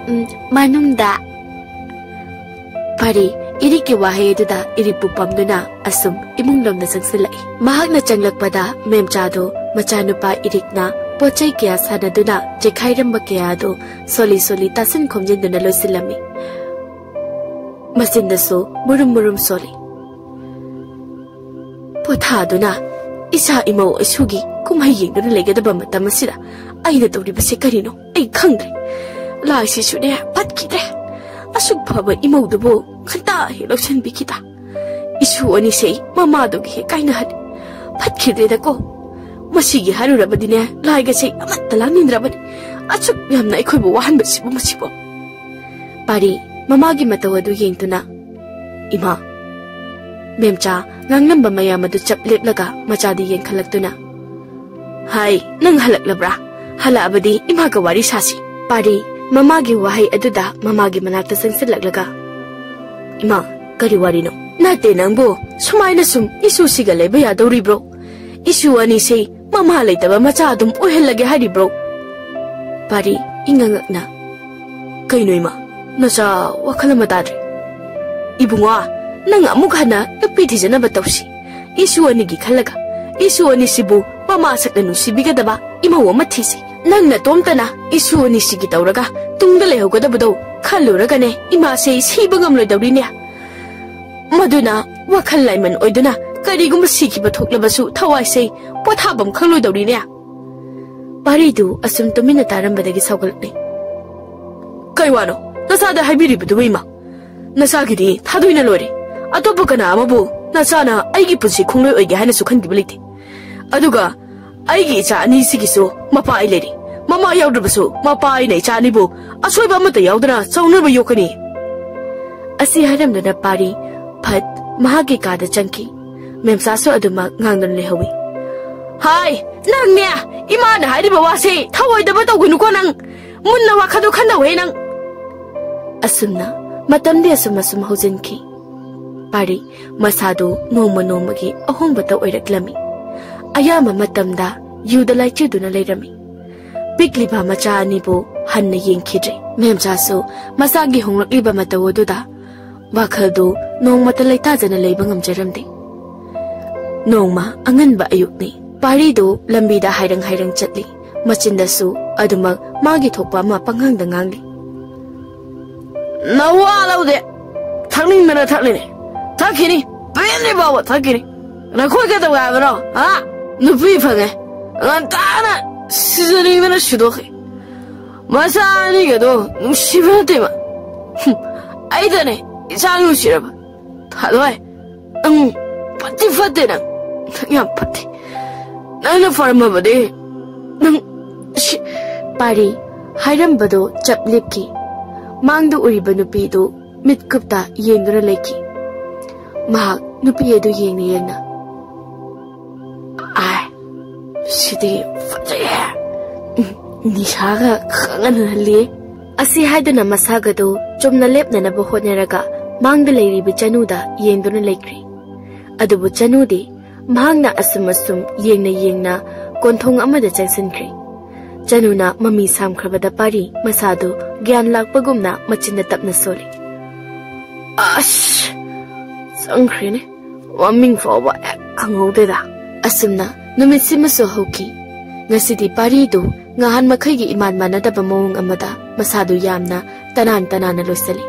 ꯎꯝ, ꯃꯅꯨꯡꯗ꯫" ꯐꯔꯦ, ꯏꯔꯤꯛꯀꯤ ꯋꯥꯍꯩ ꯑꯗꯨꯗ ꯏꯔꯤꯛꯄꯨ ꯄꯝꯗꯨꯅ ꯑꯁꯨꯝ ꯏꯃꯨꯡ ꯂꯣꯝꯗ ꯆꯪꯁꯤꯜꯂꯛꯏ꯫ ꯃꯍꯥꯛꯅ ꯆꯪꯂꯛꯄꯗ ꯃꯦꯝꯆꯥꯗꯣ ꯃꯆꯥꯅꯨꯄꯥ ꯏꯔꯤꯛꯅ ꯄꯣꯠ ꯆꯩ ꯀꯌꯥ ꯁꯥꯟꯅꯗꯨꯅ ꯆꯦꯈꯥꯏꯔꯝꯕ ꯀꯌꯥ ꯑꯗꯨ ꯁꯣꯜꯂꯤ ꯁꯣꯜꯂꯤ ꯇꯥꯁꯤꯟ ꯈꯣꯝꯖꯤꯟꯗꯨꯅ ꯂꯣꯏꯁꯤꯜꯂꯝꯃꯤ꯫ ꯃꯆꯤꯟꯗꯁꯨ ꯃꯨꯔꯨꯝ ꯃꯨꯔꯨꯝ ꯁꯣꯜꯂꯤ꯫ ꯄꯣꯊꯥꯗꯨꯅ ꯏꯆꯥ ꯏꯃꯧ ꯏꯁꯨꯒꯤ ꯀꯨꯝꯍꯩ ꯌꯦꯡꯗꯨꯅ ꯂꯩꯒꯗꯕ ꯃꯇꯝ ꯑꯁꯤꯗ ꯑꯩꯅ ꯇꯧꯔꯤꯕꯁꯦ ꯀꯔꯤꯅꯣ ꯑꯩ ꯈꯪꯗ꯭ꯔꯦ꯫ ꯂꯥꯏꯁꯤꯁꯨꯅꯦ ꯐꯠꯈꯤꯗ꯭ꯔꯦ꯫ ꯑꯁꯨꯛ ꯐꯕ ꯏꯃꯧꯗꯨꯕꯨ ꯉꯟꯇꯥ ꯍꯦꯛ ꯂꯧꯁꯤꯟꯕꯤꯈꯤꯗ꯫ ꯏꯁꯨ ꯑꯅꯤꯁꯦ ꯃꯃꯥꯗꯨꯒꯤ ꯍꯦꯛ ꯀꯥꯏꯅꯍꯜꯂꯤ꯫ ꯐꯠꯈꯤꯗ꯭ꯔꯦꯗꯀꯣ꯫ ꯃꯁꯤꯒꯤ ꯍꯥꯏꯔꯨꯔꯕꯗꯤꯅꯦ ꯂꯥꯏꯒꯁꯦ ꯑꯃꯠꯇ ꯂꯥꯛꯅꯤꯡꯗ꯭ꯔꯕꯅꯤ꯫ ꯑꯁꯨꯛ ꯌꯥꯝꯅ ꯑꯩꯈꯣꯏꯕꯨ ꯋꯥꯍꯟꯕꯁꯤꯕꯨ ꯃꯁꯤꯕꯨ꯫ ꯄꯥꯔꯤ ꯃꯃꯥꯒꯤ ꯃꯇꯧ ꯑꯗꯨ ꯌꯦꯡꯗꯨꯅ, "ꯏꯃꯥ"꯫ ꯃꯦꯝꯆꯥ ꯉꯥꯡꯂꯝꯕ ꯃꯌꯥꯝ ꯑꯗꯨ ꯆꯞ ꯂꯦꯞꯂꯒ ꯃꯆꯥꯗꯤ ꯌꯦꯡꯈꯠꯂꯛꯇꯨꯅ, "ꯍꯥꯏ, ꯅꯪ ꯍꯜꯂꯛꯂꯕ꯭ꯔꯥ? ꯍꯜꯂꯛꯑꯕꯗꯤ ꯏꯃꯥꯒ ꯋꯥꯔꯤ ꯁꯥꯁꯤ"꯫ ꯄꯥꯔꯤ ꯃꯃꯥꯒꯤ ꯋꯥꯍꯩ ꯑꯗꯨꯗ ꯃꯃꯥꯒꯤ ꯃꯅꯥꯛꯇ ꯆꯪꯁꯤꯜꯂꯛꯂꯒ, "ꯏꯃꯥ, ꯀꯔꯤ ꯋꯥꯔꯤꯅꯣ?" "ꯅꯠꯇꯦ ꯅꯪꯕꯨ, ꯁꯨꯃꯥꯏꯅ ꯁꯨꯝ ꯏꯁꯨꯁꯤꯒ ꯂꯩꯕ ꯌꯥꯗꯧꯔꯤꯕ꯭ꯔꯣ? ꯏꯁꯨ ꯑꯅꯤꯁꯦ ꯃꯃꯥ ꯂꯩꯇꯕ ꯃꯆꯥ ꯑꯗꯨꯝ ꯑꯣꯏꯍꯜꯂꯒꯦ ꯍꯥꯏꯔꯤꯕ꯭ꯔꯣ?" ꯄꯥꯔꯤ ꯏꯉꯛ ꯉꯛꯅ, "ꯀꯩꯅꯣ ꯏꯃꯥ, ꯅꯆꯥ ꯋꯥꯈꯜ ꯑꯃ ꯇꯥꯗ꯭ꯔꯦ꯫ ꯏꯕꯨꯡꯉꯣ, ꯅꯪ ꯑꯃꯨꯛ ꯍꯟꯅ ꯅꯨꯄꯤ ꯊꯤꯖꯅꯕ ꯇꯧꯁꯤ꯫ ꯏꯁꯨ ꯑꯅꯤꯒꯤ ꯈꯜꯂꯒ, ꯏꯁꯨ ꯑꯅꯤꯁꯤꯕꯨ ꯃꯃꯥ ꯁꯛꯅ ꯅꯨꯡꯁꯤꯕꯤꯒꯗꯕ ꯏꯃꯧ ꯑꯃ ꯊꯤꯁꯤ꯫ ꯅꯪ ꯅꯇꯣꯝꯇꯅ ꯏꯁꯨ ꯑꯅꯤꯁꯤꯒꯤ ꯇꯧꯔꯒ ꯇꯨꯡꯗ ꯂꯩꯍꯧꯒꯗꯕꯗꯣ ꯈꯜꯂꯨꯔꯒꯅꯦ ꯏꯃꯥꯁꯦ ꯁꯤꯕ ꯉꯝꯂꯣꯏꯗꯧꯔꯤꯅꯦ꯫ ꯃꯗꯨꯅ ꯋꯥꯈꯜ ꯂꯥꯏꯃꯟ ꯑꯣꯏꯗꯨꯅ ꯀꯔꯤꯒꯨꯝꯕ ꯁꯤꯈꯤꯕ ꯊꯣꯛꯂꯕꯁꯨ ꯊꯋꯥꯏꯁꯦ ꯄꯣꯊꯥꯐꯝ ꯈꯪꯂꯣꯏꯗꯧꯔꯤꯅꯦ"꯫ ꯄꯥꯔꯤꯗꯨ ꯑꯁꯨꯝ ꯇꯨꯃꯤꯟꯅ ꯇꯥꯔꯝꯕꯗꯒꯤ ꯁꯥꯎꯒꯠꯂꯛꯂꯦ꯫ "ꯀꯩ ꯋꯥꯅꯣ ꯅꯆꯥꯗ ꯍꯥꯏꯕꯤꯔꯤꯕꯗꯨꯕꯨ ꯏꯃꯥ? ꯅꯆꯥꯒꯤꯗꯤ ꯊꯥꯗꯣꯏꯅ ꯂꯣꯏꯔꯦ꯫ ꯑꯇꯣꯞꯄ ꯀꯅꯥ ꯑꯃꯕꯨ ꯅꯆꯥꯅ ꯑꯩꯒꯤ ꯄꯨꯟꯁꯤ ꯈꯣꯡꯂꯣꯏ ꯑꯣꯏꯒꯦ ꯍꯥꯏꯅꯁꯨ ꯈꯟꯈꯤꯕ ꯂꯩꯇꯦ꯫ ꯑꯗꯨꯒ ꯑꯩꯒꯤ ꯏꯆꯥ ꯑꯅꯤꯁꯤꯒꯤꯁꯨ ꯃꯄꯥ ꯑꯩ ꯂꯩꯔꯤ꯫ ꯃꯃꯥ ꯌꯥꯎꯗ꯭ꯔꯕꯁꯨ ꯃꯄꯥ ꯑꯩꯅ ꯏꯆꯥ ꯑꯅꯤꯕꯨ ꯑꯁꯣꯏꯕ ꯑꯃꯠꯇ ꯌꯥꯎꯗꯅ ꯆꯥꯎꯅꯕ ꯌꯣꯛꯀꯅꯤ"꯫ ꯑꯁꯤ ꯍꯥꯏꯔꯝꯗꯨꯅ ꯄꯥꯔꯤ ꯐꯠ ꯃꯍꯥꯛꯀꯤ ꯀꯥꯗ ꯆꯪꯈꯤ꯫ ꯃꯦꯝꯆꯥꯁꯨ ꯑꯗꯨꯃꯛ ꯉꯥꯡꯗꯨꯅ ꯂꯩꯍꯧꯏ꯫ "ꯍꯥꯏ, ꯅꯪꯅꯦ! ꯏꯃꯥꯅ ꯍꯥꯏꯔꯤꯕ ꯋꯥꯁꯦ ꯊꯧꯑꯣꯏꯗꯕ ꯇꯧꯒꯅꯨꯀꯣ ꯅꯪ! ꯃꯨꯟꯅ ꯋꯥꯈꯜꯗꯣ ꯈꯟꯅꯧꯍꯦ ꯅꯪ!" ꯑꯁꯨꯝꯅ ꯃꯇꯝꯗꯤ ꯑꯁꯨꯝ ꯑꯁꯨꯝ ꯍꯧꯖꯤꯟꯈꯤ꯫ ꯄꯥꯔꯤ ꯃꯁꯥꯗꯨ ꯅꯣꯡꯃ ꯅꯣꯡꯃꯒꯤ ꯑꯍꯣꯡꯕꯇ ꯑꯣꯏꯔꯛꯂꯝꯃꯤ꯫ ꯑꯌꯥꯝꯕ ꯃꯇꯝꯗ ꯌꯨꯗ ꯂꯥꯏꯆꯨꯗꯨꯅ ꯂꯩꯔꯝꯃꯤ꯫ ꯄꯤꯛꯂꯤꯕ ꯃꯆꯥ ꯑꯅꯤꯕꯨ ꯍꯟꯅ ꯌꯦꯡꯈꯤꯗ꯭ꯔꯦ꯫ ꯃꯦꯝꯆꯥꯁꯨ ꯃꯁꯥꯒꯤ ꯍꯣꯡꯂꯛꯂꯤꯕ ꯃꯇꯧ ꯑꯗꯨꯗ ꯋꯥꯈꯜꯗꯨ ꯅꯣꯡꯃꯇ ꯂꯩꯇꯥꯖꯅ ꯂꯩꯕ ꯉꯝꯖꯔꯝꯗꯦ꯫ ꯅꯣꯡꯃ ꯑꯉꯟꯕ ꯑꯌꯨꯛꯅꯤ꯫ ꯄꯥꯔꯤꯗꯨ ꯂꯝꯕꯤꯗ ꯍꯥꯏꯔꯪ ꯍꯥꯏꯔꯪ ꯆꯠꯂꯤ꯫ ꯃꯆꯤꯟꯗꯁꯨ ꯑꯗꯨꯃꯛ ꯃꯥꯒꯤ ꯊꯣꯛꯄ ꯑꯃ ꯄꯪꯉꯥꯡꯗ ꯉꯥꯡꯂꯤ꯫ "ꯅꯋꯥ ꯂꯧꯗꯦ꯫ ꯊꯛꯅꯤꯡꯗꯅ ꯊꯛꯂꯤꯅꯤ꯫ ꯊꯛꯈꯤꯅꯤ꯫ ꯄꯦꯟꯗ꯭ꯔꯤ ꯐꯥꯎꯕ ꯊꯛꯈꯤꯅꯤ꯫ ꯅꯈꯣꯏ ꯀꯩꯗꯧꯒꯦ ꯍꯥꯏꯕꯅꯣ? ꯍꯥ? ꯅꯨꯄꯤ ꯐꯪꯉꯦ꯫ ꯉꯟꯇꯥꯅ ꯁꯤꯖꯅꯤꯡꯕꯅ ꯁꯤꯗꯣꯛꯈꯤ꯫ ꯃꯆꯥ ꯑꯅꯤꯒꯗꯣ ꯅꯨꯡꯁꯤꯕ ꯅꯠꯇꯦꯕ꯫ ꯍꯨꯝ, ꯑꯩꯗꯅꯦ ꯏꯆꯥ ꯅꯨꯡꯁꯤꯔꯕ꯫ ꯊꯥꯗꯣꯏ, ꯅꯪ ꯐꯠꯇꯤ ꯐꯠꯇꯦ ꯅꯪ꯫ ꯅꯪ ꯌꯥꯝ ꯐꯠꯇꯦ꯫ ꯅꯪꯅ ꯐꯔꯝꯃꯕꯗꯤ ꯅꯪ ꯁꯤ-, ꯄꯥꯔꯤ ꯍꯥꯏꯔꯝꯕꯗꯣ ꯆꯞ ꯂꯦꯞꯈꯤ꯫ ꯃꯥꯡꯗ ꯎꯔꯤꯕ ꯅꯨꯄꯤꯗꯨ ꯃꯤꯠꯀꯨꯞꯇ ꯌꯦꯡꯗꯨꯅ ꯂꯩꯈꯤ꯫ ꯃꯍꯥꯛ ꯅꯨꯄꯤ ꯑꯗꯨ ꯌꯦꯡꯅ ꯌꯦꯡꯅ, "ꯑꯥꯏ, ꯁꯤꯗꯤ ꯐꯖꯩꯍꯦ꯫ ꯎꯝ, ꯅꯤꯁꯥꯒ ꯈꯪꯍꯟꯍꯜꯂꯤ"꯫ ꯑꯁꯤ ꯍꯥꯏꯗꯨꯅ ꯃꯁꯥꯒꯗꯨ ꯆꯨꯝꯅ ꯂꯦꯞꯅꯅꯕ ꯍꯣꯠꯅꯔꯒ ꯃꯥꯡꯗ ꯂꯩꯔꯤꯕ ꯆꯅꯨꯗ ꯌꯦꯡꯗꯨꯅ ꯂꯩꯈ꯭ꯔꯦ꯫ ꯑꯗꯨꯕꯨ ꯆꯅꯨꯗꯤ ꯃꯍꯥꯛꯅ ꯑꯁꯨꯝ ꯑꯁꯨꯝ ꯌꯦꯡꯅ ꯌꯦꯡꯅ ꯀꯣꯟꯊꯣꯡ ꯑꯃꯗ ꯆꯪꯁꯤꯟꯈ꯭ꯔꯦ꯫ ꯆꯅꯨꯅ ꯃꯃꯤ ꯁꯥꯝꯈ꯭ꯔꯕꯗ ꯄꯥꯔꯤ ꯃꯁꯥꯗꯨ ꯒ꯭ꯌꯥꯟ ꯂꯥꯛꯄꯒꯨꯝꯅ ꯃꯆꯤꯟꯗ ꯇꯞꯅ ꯁꯣꯜꯂꯤ꯫ "ꯑꯁ! ꯆꯪꯈ꯭ꯔꯦꯅꯦ꯫ ꯃꯃꯤꯡ ꯐꯥꯎꯕ ꯍꯦꯛ ꯈꯪꯍꯧꯗꯦꯗ"꯫ ꯑꯁꯨꯝꯅ ꯅꯨꯃꯤꯠꯁꯤꯃꯁꯨ ꯍꯧꯈꯤ꯫ ꯉꯁꯤꯗꯤ ꯄꯥꯔꯤꯗꯨ ꯉꯍꯥꯟ ꯃꯈꯩꯒꯤ ꯏꯃꯥꯟ ꯃꯥꯟꯅꯗꯕ ꯃꯑꯣꯡ ꯑꯃꯗ ꯃꯁꯥꯗꯨ ꯌꯥꯝꯅ ꯇꯅꯥꯟ ꯇꯅꯥꯟꯅ ꯂꯣꯏꯁꯤꯜꯂꯤ꯫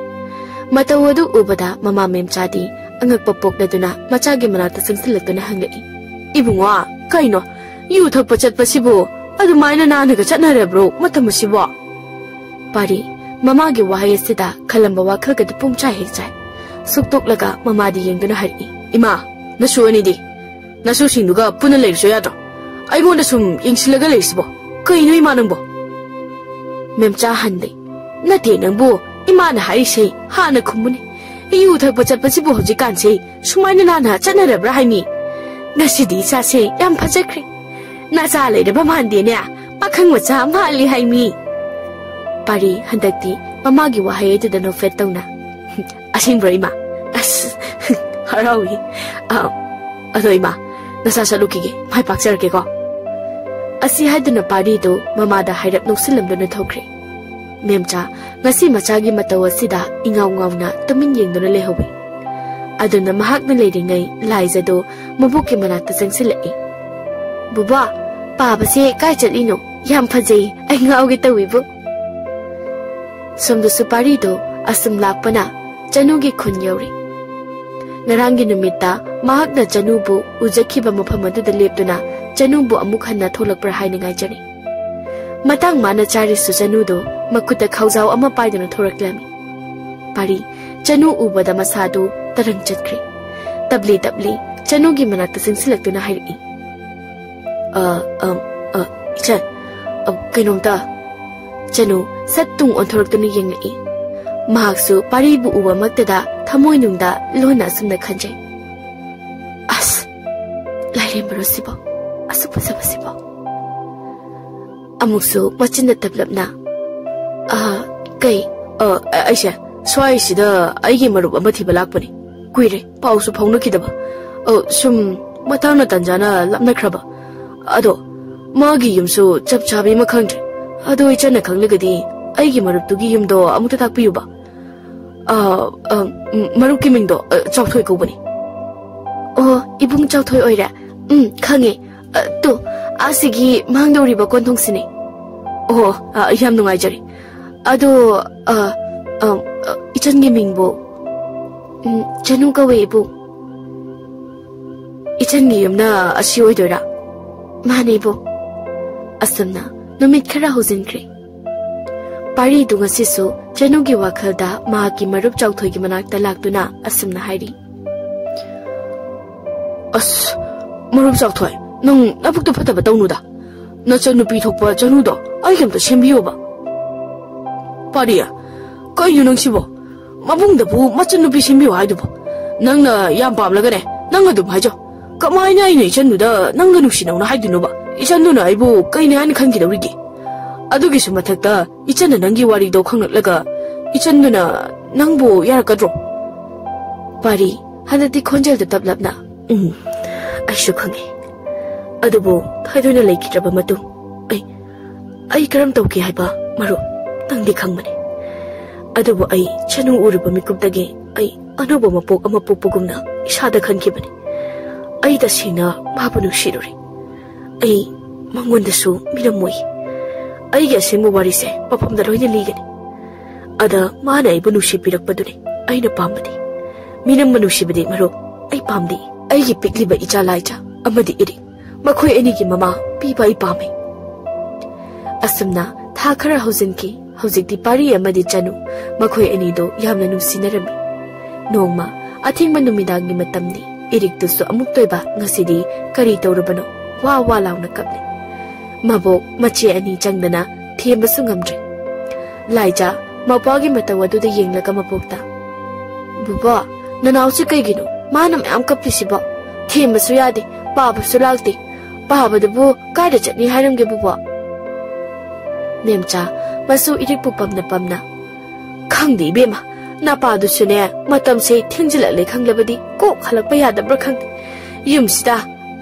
ꯃꯇꯧ ꯑꯗꯨ ꯎꯕꯗ ꯃꯃꯥ ꯃꯦꯝꯆꯥꯗꯤ ꯑꯉꯛꯄ ꯄꯣꯛꯂꯗꯨꯅ ꯃꯆꯥꯒꯤ ꯃꯅꯥꯛꯇ ꯆꯪꯁꯤꯜꯂꯛꯇꯨꯅ ꯍꯪꯂꯛꯏ, "ꯏꯕꯨꯡꯉꯣ, ꯀꯩꯅꯣ? ꯌꯨ ꯊꯛꯄ ꯆꯠꯄꯁꯤꯕꯨ ꯑꯗꯨꯃꯥꯏꯅ ꯅꯥꯟꯅꯒ ꯆꯠꯅꯔꯕ꯭ꯔꯣ ꯃꯇꯝ ꯑꯁꯤꯕꯣ?" ꯄꯥꯔꯤ ꯃꯃꯥꯒꯤ ꯋꯥꯍꯩ ꯑꯁꯤꯗ ꯈꯜꯂꯝꯕ ꯋꯥꯈꯜꯒꯗꯤ ꯄꯨꯡꯆꯥꯏ ꯍꯦꯛ ꯆꯥꯏ꯫ ꯁꯨꯛꯇꯣꯛꯂꯒ ꯃꯃꯥꯗ ꯌꯦꯡꯗꯨꯅ ꯍꯥꯏꯔꯛꯏ, "ꯏꯃꯥ, ꯅꯁꯨ ꯑꯅꯤꯗꯤ? ꯅꯁꯨꯁꯤꯡꯗꯨꯒ ꯄꯨꯟꯅ ꯂꯩꯔꯁꯨ ꯌꯥꯗ꯭ꯔꯣ? ꯑꯩꯉꯣꯟꯗ ꯁꯨꯝ ꯌꯦꯡꯁꯤꯜꯂꯒ ꯂꯩꯔꯤꯁꯤꯕꯣ? ꯀꯩꯅꯣ ꯏꯃꯥ ꯅꯪꯕꯣ?" ꯃꯦꯝꯆꯥ ꯍꯟꯗꯦ꯫ "ꯅꯠꯇꯦ ꯅꯪꯕꯨ, ꯏꯃꯥꯅ ꯍꯥꯏꯔꯤꯁꯦ ꯍꯥꯟꯅ ꯈꯨꯝꯃꯨꯅꯦ꯫ ꯌꯨ ꯊꯛꯄ ꯆꯠꯄꯁꯤꯕꯨ ꯍꯧꯖꯤꯛꯀꯥꯟꯁꯦ ꯁꯨꯃꯥꯏꯅ ꯅꯥꯟꯅ ꯆꯠꯅꯔꯕ꯭ꯔꯥ ꯍꯥꯏꯃꯤ? ꯉꯁꯤꯗꯤ ꯏꯆꯥꯁꯦ ꯌꯥꯝ ꯐꯖꯈ꯭ꯔꯦ꯫ ꯅꯆꯥ ꯂꯩꯔꯕ ꯃꯥꯟꯗꯦꯅꯦ, ꯄꯥꯈꯪ ꯃꯆꯥ ꯃꯥꯜꯂꯤ ꯍꯥꯏꯃꯤ"꯫ ꯄꯥꯔꯤ ꯍꯟꯗꯛꯇꯤ ꯃꯃꯥꯒꯤ ꯋꯥꯍꯩ ꯑꯗꯨꯗ ꯅꯣꯛꯐꯦꯠ ꯇꯧꯅ, "ꯑꯁꯦꯡꯕ꯭ꯔꯣ ꯏꯃꯥ? ꯑꯁ, ꯍꯔꯥꯎꯏ꯫ ꯑ, ꯑꯗꯣ ꯏꯃꯥ, ꯅꯁꯥ ꯆꯠꯂꯨꯈꯤꯒꯦ, ꯃꯥꯏ ꯄꯥꯛꯆꯔꯒꯦꯀꯣ"꯫ ꯑꯁꯤ ꯍꯥꯏꯗꯨꯅ ꯄꯥꯔꯤꯗꯨ ꯃꯃꯥꯗ ꯍꯥꯏꯔꯞ ꯅꯣꯛꯁꯤꯜꯂꯝꯗꯨꯅ ꯊꯣꯛꯈ꯭ꯔꯦ꯫ ꯃꯦꯝꯆꯥ ꯉꯁꯤ ꯃꯆꯥꯒꯤ ꯃꯇꯧ ꯑꯁꯤꯗ ꯏꯉꯥꯎ ꯉꯥꯎꯅ ꯇꯨꯃꯤꯟ ꯌꯦꯡꯗꯨꯅ ꯂꯩꯍꯧꯏ꯫ ꯑꯗꯨꯅ ꯃꯍꯥꯛꯅ ꯂꯩꯔꯤꯉꯩ ꯂꯥꯏꯖꯗꯨ ꯃꯕꯣꯛꯀꯤ ꯃꯅꯥꯛꯇ ꯆꯪꯁꯤꯜꯂꯛꯏ꯫ "ꯕꯨꯕꯥ, ꯄꯥꯕꯁꯦ ꯀꯥꯏ ꯆꯠꯂꯤꯅꯣ? ꯌꯥꯝ ꯐꯖꯩ, ꯑꯩ ꯉꯥꯎꯒꯦ ꯇꯧꯏꯕꯨ"꯫ ꯁꯣꯝꯗꯁꯨ ꯄꯥꯔꯤꯗꯣ ꯑꯁꯨꯝ ꯂꯥꯛꯄꯅ ꯆꯅꯨꯒꯤ ꯈꯨꯟ ꯌꯧꯔꯦ꯫ ꯉꯔꯥꯡꯒꯤ ꯅꯨꯃꯤꯠꯇ ꯃꯍꯥꯛꯅ ꯆꯅꯨꯕꯨ ꯎꯖꯈꯤꯕ ꯃꯐꯝ ꯑꯗꯨꯗ ꯂꯦꯞꯇꯨꯅ ꯆꯅꯨꯕꯨ ꯑꯃꯨꯛ ꯍꯟꯅ ꯊꯣꯛꯂꯛꯄ꯭ꯔꯥ ꯍꯥꯏꯅ ꯉꯥꯏꯖꯔꯤ꯫ ꯃꯇꯥꯡ ꯃꯥꯅ ꯆꯥꯔꯤꯁꯨ ꯆꯅꯨꯗꯣ ꯃꯈꯨꯠꯇ ꯈꯥꯎꯖꯥꯎ ꯑꯃ ꯄꯥꯏꯗꯨꯅ ꯊꯣꯔꯛꯂꯝꯃꯤ꯫ ꯄꯥꯔꯤ, ꯆꯅꯨ ꯎꯕꯗ ꯃꯁꯥꯗꯨ ꯇꯔꯪ ꯆꯠꯈ꯭ꯔꯦ꯫ ꯇꯞꯂꯤ ꯇꯞꯂꯤ ꯆꯅꯨꯒꯤ ꯃꯅꯥꯛꯇ ꯆꯪꯁꯤꯜꯂꯛꯇꯨꯅ ꯍꯥꯏꯔꯛꯏ꯫ "ꯑ, ꯑ, ꯑ, ꯏꯆꯟ, ꯑ, ꯀꯩꯅꯣꯝꯇ?" ꯆꯅꯨ ꯁꯠ ꯇꯨꯡ ꯑꯣꯟꯊꯣꯔꯛꯇꯨꯅ ꯌꯦꯡꯂꯛꯏ꯫ ꯃꯍꯥꯛꯁꯨ ꯄꯥꯔꯤꯕꯨ ꯎꯕꯃꯛꯇꯗ ꯊꯃꯣꯏꯅꯨꯡꯗ ꯂꯣꯟꯅ ꯑꯁꯨꯝꯅ ꯈꯟꯖꯩ, "ꯑꯁ, ꯂꯥꯏꯔꯦꯝꯕꯔꯣ ꯁꯤꯕꯣ? ꯑꯁꯨꯛ ꯐꯖꯕꯁꯤꯕꯣ?" ꯑꯃꯨꯛꯁꯨ ꯃꯆꯤꯟꯅ ꯇꯞꯂꯞꯅ, "ꯑ, ꯀꯩ?" "ꯑ, ꯑ, ꯑꯩꯁꯦ ꯁ꯭ꯋꯥꯏꯁꯤꯗ ꯑꯩꯒꯤ ꯃꯔꯨꯞ ꯑꯃ ꯊꯤꯕ ꯂꯥꯛꯄꯅꯤ꯫ ꯀꯨꯏꯔꯦ ꯄꯥꯎꯁꯨ ꯐꯥꯎꯅꯈꯤꯗꯕ꯫ ꯑ, ꯁꯨꯝ ꯃꯇꯥꯡꯅ ꯇꯟꯖꯥꯅ ꯂꯥꯞꯅꯈ꯭ꯔꯕ꯫ ꯑꯗꯣ ꯃꯥꯒꯤ ꯌꯨꯝꯁꯨ ꯆꯞ ꯆꯥꯕꯤ ꯑꯃ ꯈꯪꯗ꯭ꯔꯦ꯫ ꯑꯗꯣ ꯏꯆꯟꯅ ꯈꯪꯂꯒꯗꯤ ꯑꯩꯒꯤ ꯃꯔꯨꯞꯇꯨꯒꯤ ꯌꯨꯝꯗꯣ ꯑꯃꯨꯛꯇ ꯇꯥꯛꯄꯤꯌꯨꯕ꯫" "ꯑ, ꯑ, ꯎꯝ, ꯃꯔꯨꯞꯀꯤ ꯃꯤꯡꯗꯣ, ꯑ, ꯆꯥꯎꯊꯣꯏ ꯀꯧꯕꯅꯤ꯫" "ꯑꯣ, ꯏꯕꯨꯡ ꯆꯥꯎꯊꯣꯏ ꯑꯣꯏꯔꯦ꯫ ꯎꯝ, ꯈꯪꯉꯦ꯫ ꯑ, ꯇꯨ, ꯑꯁꯤꯒꯤ ꯃꯥꯡꯗꯧꯔꯤꯕ ꯀꯣꯟꯊꯣꯡꯁꯤꯅꯦ꯫" "ꯑꯣ, ꯑ, ꯌꯥꯝ ꯅꯨꯡꯉꯥꯏꯖꯔꯦ꯫ ꯑꯗꯣ, ꯑ, ꯑ, ꯑ, ꯏꯆꯟꯒꯤ ꯃꯤꯡꯕꯨ?" "ꯎꯝ, ꯆꯅꯨ ꯀꯧꯋꯦ, ꯏꯕꯨꯡ꯫" "ꯏꯆꯟꯒꯤ ꯌꯨꯝꯅ ꯑꯁꯤ ꯑꯣꯏꯗꯣꯏꯔꯥ?" "ꯃꯥꯅꯦ, ꯏꯕꯨꯡ꯫" ꯑꯁꯨꯝꯅ ꯅꯨꯃꯤꯠ ꯈꯔ ꯍꯧꯖꯤꯟꯈ꯭ꯔꯦ꯫ ꯄꯥꯔꯤꯗꯨ ꯉꯁꯤꯁꯨ ꯆꯅꯨꯒꯤ ꯋꯥꯈꯜꯗ ꯃꯍꯥꯛꯀꯤ ꯃꯔꯨꯞ ꯆꯥꯎꯊꯣꯏꯒꯤ ꯃꯅꯥꯛꯇ ꯂꯥꯛꯇꯨꯅ ꯑꯁꯨꯝꯅ ꯍꯥꯏꯔꯤ꯫ "ꯑꯁ, ꯃꯔꯨꯞ ꯆꯥꯎꯊꯣꯏ, ꯅꯪ ꯅꯕꯨꯛꯇꯨ ꯐꯠꯇꯕ ꯇꯧꯅꯨꯗ꯫ ꯅꯆꯟ ꯅꯨꯄꯤ ꯊꯣꯛꯄ ꯆꯅꯨꯗꯣ ꯑꯩꯒꯤ ꯑꯝꯇ ꯁꯦꯝꯕꯤꯌꯣꯕ꯫" "ꯄꯥꯔꯤ, ꯀꯩꯅꯣ ꯅꯪꯁꯤꯕꯣ? ꯃꯕꯨꯡꯗꯕꯨ ꯃꯆꯟ ꯅꯨꯄꯤ ꯁꯦꯝꯕꯤꯌꯨ ꯍꯥꯏꯗꯨꯕꯣ? ꯅꯪꯅ ꯌꯥꯝ ꯄꯥꯝꯂꯒꯅꯦ, ꯅꯪ ꯑꯗꯨꯝ ꯍꯥꯏꯖꯧ꯫ ꯀꯃꯥꯏꯅ ꯑꯩꯅ ꯏꯆꯟꯗꯨꯗ ꯅꯪꯒ ꯅꯨꯡꯁꯤꯅꯧꯅ ꯍꯥꯏꯗꯣꯏꯅꯣꯕ? ꯏꯆꯟꯗꯨꯅ ꯑꯩꯕꯨ ꯀꯩꯅꯦ ꯍꯥꯏꯅ ꯈꯟꯈꯤꯗꯧꯔꯤꯒꯦ? ꯑꯗꯨꯒꯤꯁꯨ ꯃꯊꯛꯇ ꯏꯆꯟꯅ ꯅꯪꯒꯤ ꯋꯥꯔꯤꯗꯣ ꯈꯪꯂꯛꯂꯒ ꯏꯆꯟꯗꯨꯅ ꯅꯪꯕꯨ ꯌꯥꯔꯛꯀꯗ꯭ꯔꯣ?" ꯄꯥꯔꯤ, ꯍꯟꯗꯛꯇꯤ ꯈꯣꯟꯖꯦꯜꯗꯨ ꯇꯞꯂꯞꯅ, "ꯎꯝ, ꯑꯩꯁꯨ ꯈꯪꯉꯤ꯫ ꯑꯗꯨꯕꯨ ꯊꯣꯏꯗꯣꯛꯅ ꯂꯩꯈꯤꯗ꯭ꯔꯕ ꯃꯇꯨꯡ ꯑꯩ, ꯑꯩ ꯀꯔꯝ ꯇꯧꯒꯦ ꯍꯥꯏꯕ, ꯃꯔꯨꯞ, ꯅꯪꯗꯤ ꯈꯪꯕꯅꯤ꯫ ꯑꯗꯨꯕꯨ ꯑꯩ ꯆꯅꯨ ꯎꯔꯨꯕ ꯃꯤꯀꯨꯞꯇꯒꯤ ꯑꯩ ꯑꯅꯧꯕ ꯃꯄꯣꯛ ꯑꯃ ꯄꯣꯛꯄꯒꯨꯝꯅ ꯏꯁꯥꯗ ꯈꯟꯈꯤꯕꯅꯤ꯫ ꯑꯩ ꯇꯁꯦꯡꯅ ꯃꯥꯕꯨ ꯅꯨꯡꯁꯤꯔꯨꯔꯦ꯫ ꯑꯩ ꯃꯉꯣꯟꯗꯁꯨ ꯃꯤꯔꯝ ꯃꯣꯛꯏ꯫ ꯑꯩꯒꯤ ꯑꯁꯦꯡꯕ ꯋꯥꯔꯤꯁꯦ ꯃꯐꯝꯗ ꯂꯣꯏꯅ ꯂꯤꯒꯅꯤ꯫ ꯑꯗ ꯃꯥꯅ ꯑꯩꯕꯨ ꯅꯨꯡꯁꯤꯕꯤꯔꯛꯄꯗꯨꯅꯤ ꯑꯩꯅ ꯄꯥꯝꯕꯗꯤ꯫ ꯃꯤꯅꯝ ꯅꯨꯡꯁꯤꯕꯗꯤ ꯃꯔꯨꯞ ꯑꯩ ꯄꯥꯝꯗꯦ꯫ ꯑꯩꯒꯤ ꯄꯤꯛꯂꯤꯕ ꯏꯆꯥ ꯂꯥꯏꯖꯥ ꯑꯃꯗꯤ ꯏꯔꯤꯛ, ꯃꯈꯣꯏ ꯑꯅꯤꯒꯤ ꯃꯃꯥ ꯄꯤꯕ ꯑꯩ ꯄꯥꯝꯃꯤ꯫ ꯑꯁꯨꯝꯅ ꯊꯥ ꯈꯔ ꯍꯧꯖꯤꯟꯈꯤ꯫ ꯍꯧꯖꯤꯛꯇꯤ ꯄꯥꯔꯤ ꯑꯃꯗꯤ ꯆꯅꯨ, ꯃꯈꯣꯏ ꯑꯅꯤꯗꯣ ꯌꯥꯝꯅ ꯅꯨꯡꯁꯤꯅꯔꯝꯃꯤ꯫ ꯅꯣꯡꯃ ꯑꯊꯦꯡꯕ ꯅꯨꯃꯤꯗꯥꯡꯒꯤ ꯃꯇꯝꯅꯤ꯫ ꯏꯔꯤꯛꯇꯨꯁꯨ ꯑꯃꯨꯛꯇ ꯑꯣꯏꯕ ꯉꯁꯤꯗꯤ ꯀꯔꯤ ꯇꯧꯔꯕꯅꯣ? ꯋꯥ ꯋꯥ ꯂꯥꯎꯅ ꯀꯞꯂꯤ꯫ ꯃꯕꯣꯛ ꯃꯆꯦ ꯑꯅꯤ ꯆꯪꯗꯅ ꯊꯦꯝꯕꯁꯨ ꯉꯝꯗ꯭ꯔꯦ꯫ ꯂꯥꯏꯖꯥ ꯃꯄꯥꯒꯤ ꯃꯇꯧ ꯑꯗꯨꯗ ꯌꯦꯡꯂꯒ ꯃꯕꯣꯛꯇ, "ꯕꯨꯕꯣꯛ, ꯅꯅꯥꯎꯁꯤ ꯀꯩꯒꯤꯅꯣ ꯃꯥꯅ ꯃꯌꯥꯝ ꯀꯞꯄꯤꯁꯤꯕꯣ? ꯊꯦꯝꯕꯁꯨ ꯌꯥꯗꯦ, ꯄꯥꯕꯁꯨ ꯂꯥꯛꯇꯦ꯫ ꯄꯥꯕꯗꯨꯕꯨ ꯀꯥꯏꯗ ꯆꯠꯅꯤ ꯍꯥꯏꯔꯝꯒꯦ ꯕꯨꯕꯣꯛ?" ꯃꯦꯝꯆꯥ ꯃꯁꯨ ꯏꯔꯤꯛꯄꯨ ꯄꯝꯅ ꯄꯝꯅ, "ꯈꯪꯗꯦ ꯏꯕꯦꯝꯃ, ꯅꯄꯥꯗꯨꯁꯨꯅꯦ ꯃꯇꯝꯁꯦ ꯊꯦꯡꯖꯤꯜꯂꯛꯂꯦ ꯈꯪꯂꯕꯗꯤ ꯀꯣꯛ ꯍꯜꯂꯛꯄ ꯌꯥꯗꯕ꯭ꯔꯥ ꯈꯪꯗꯦ꯫ ꯌꯨꯝꯁꯤꯗ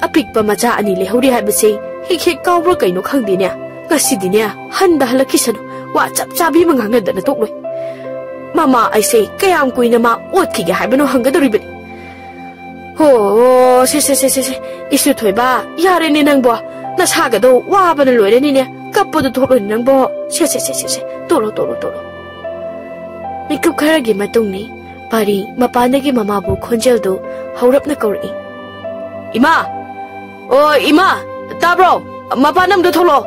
ꯑꯄꯤꯛꯄ ꯃꯆꯥ ꯑꯅꯤ ꯂꯩꯍꯧꯔꯤ ꯍꯥꯏꯕꯁꯦ ꯍꯦꯛ ꯍꯦꯛ ꯀꯥꯎꯕ꯭ꯔꯥ ꯀꯩꯅꯣ ꯈꯪꯗꯦꯅꯦ꯫ ꯉꯁꯤꯗꯤꯅꯦ ꯍꯟꯗ ꯍꯜꯂꯛꯈꯤꯁꯅꯨ, ꯋꯥ ꯆꯞ ꯆꯥꯕꯤ ꯑꯃ ꯉꯥꯡꯅꯗꯅ ꯇꯣꯛꯂꯣꯏ꯫ ꯃꯃꯥ ꯑꯩꯁꯦ ꯀꯌꯥꯝ ꯀꯨꯏꯅ ꯃꯥ ꯑꯣꯠꯈꯤꯒꯦ ꯍꯥꯏꯕꯅꯣ ꯍꯪꯒꯗꯧꯔꯤꯕꯅꯤ꯫ ꯍꯣ, ꯁꯦ, ꯁꯦ, ꯁꯦ, ꯁꯦ, ꯁꯦ꯫ ꯏꯁꯨ ꯊꯣꯏꯕ, ꯌꯥꯔꯦꯅꯦ ꯅꯪꯕꯣ꯫ ꯅꯁꯥꯒꯗꯣ ꯋꯥꯕꯅ ꯂꯣꯏꯔꯅꯤꯅꯦ꯫ ꯀꯞꯄꯗꯣ ꯊꯣꯛꯂꯣꯏꯅꯦ ꯅꯪꯕꯣ꯫ ꯁꯦ, ꯁꯦ, ꯁꯦ, ꯁꯦ, ꯁꯦ꯫ ꯇꯣꯛꯂꯣ, ꯇꯣꯛꯂꯣ, ꯇꯣꯛꯂꯣ꯫ ꯃꯤꯀꯨꯞ ꯈꯔꯒꯤ ꯃꯇꯨꯡꯅꯤ꯫ ꯄꯥꯔꯤ ꯃꯄꯥꯟꯗꯒꯤ ꯃꯃꯥꯕꯨ ꯈꯣꯟꯖꯦꯜꯗꯨ ꯍꯧꯔꯞꯅ ꯀꯧꯔꯛꯏ꯫ "ꯏꯃꯥ! ꯑꯣ, ꯏꯃꯥ! ꯇꯥꯕ꯭ꯔꯣ? ꯃꯄꯥꯟ ꯑꯝꯇ ꯊꯣꯛꯂꯛꯑꯣ!"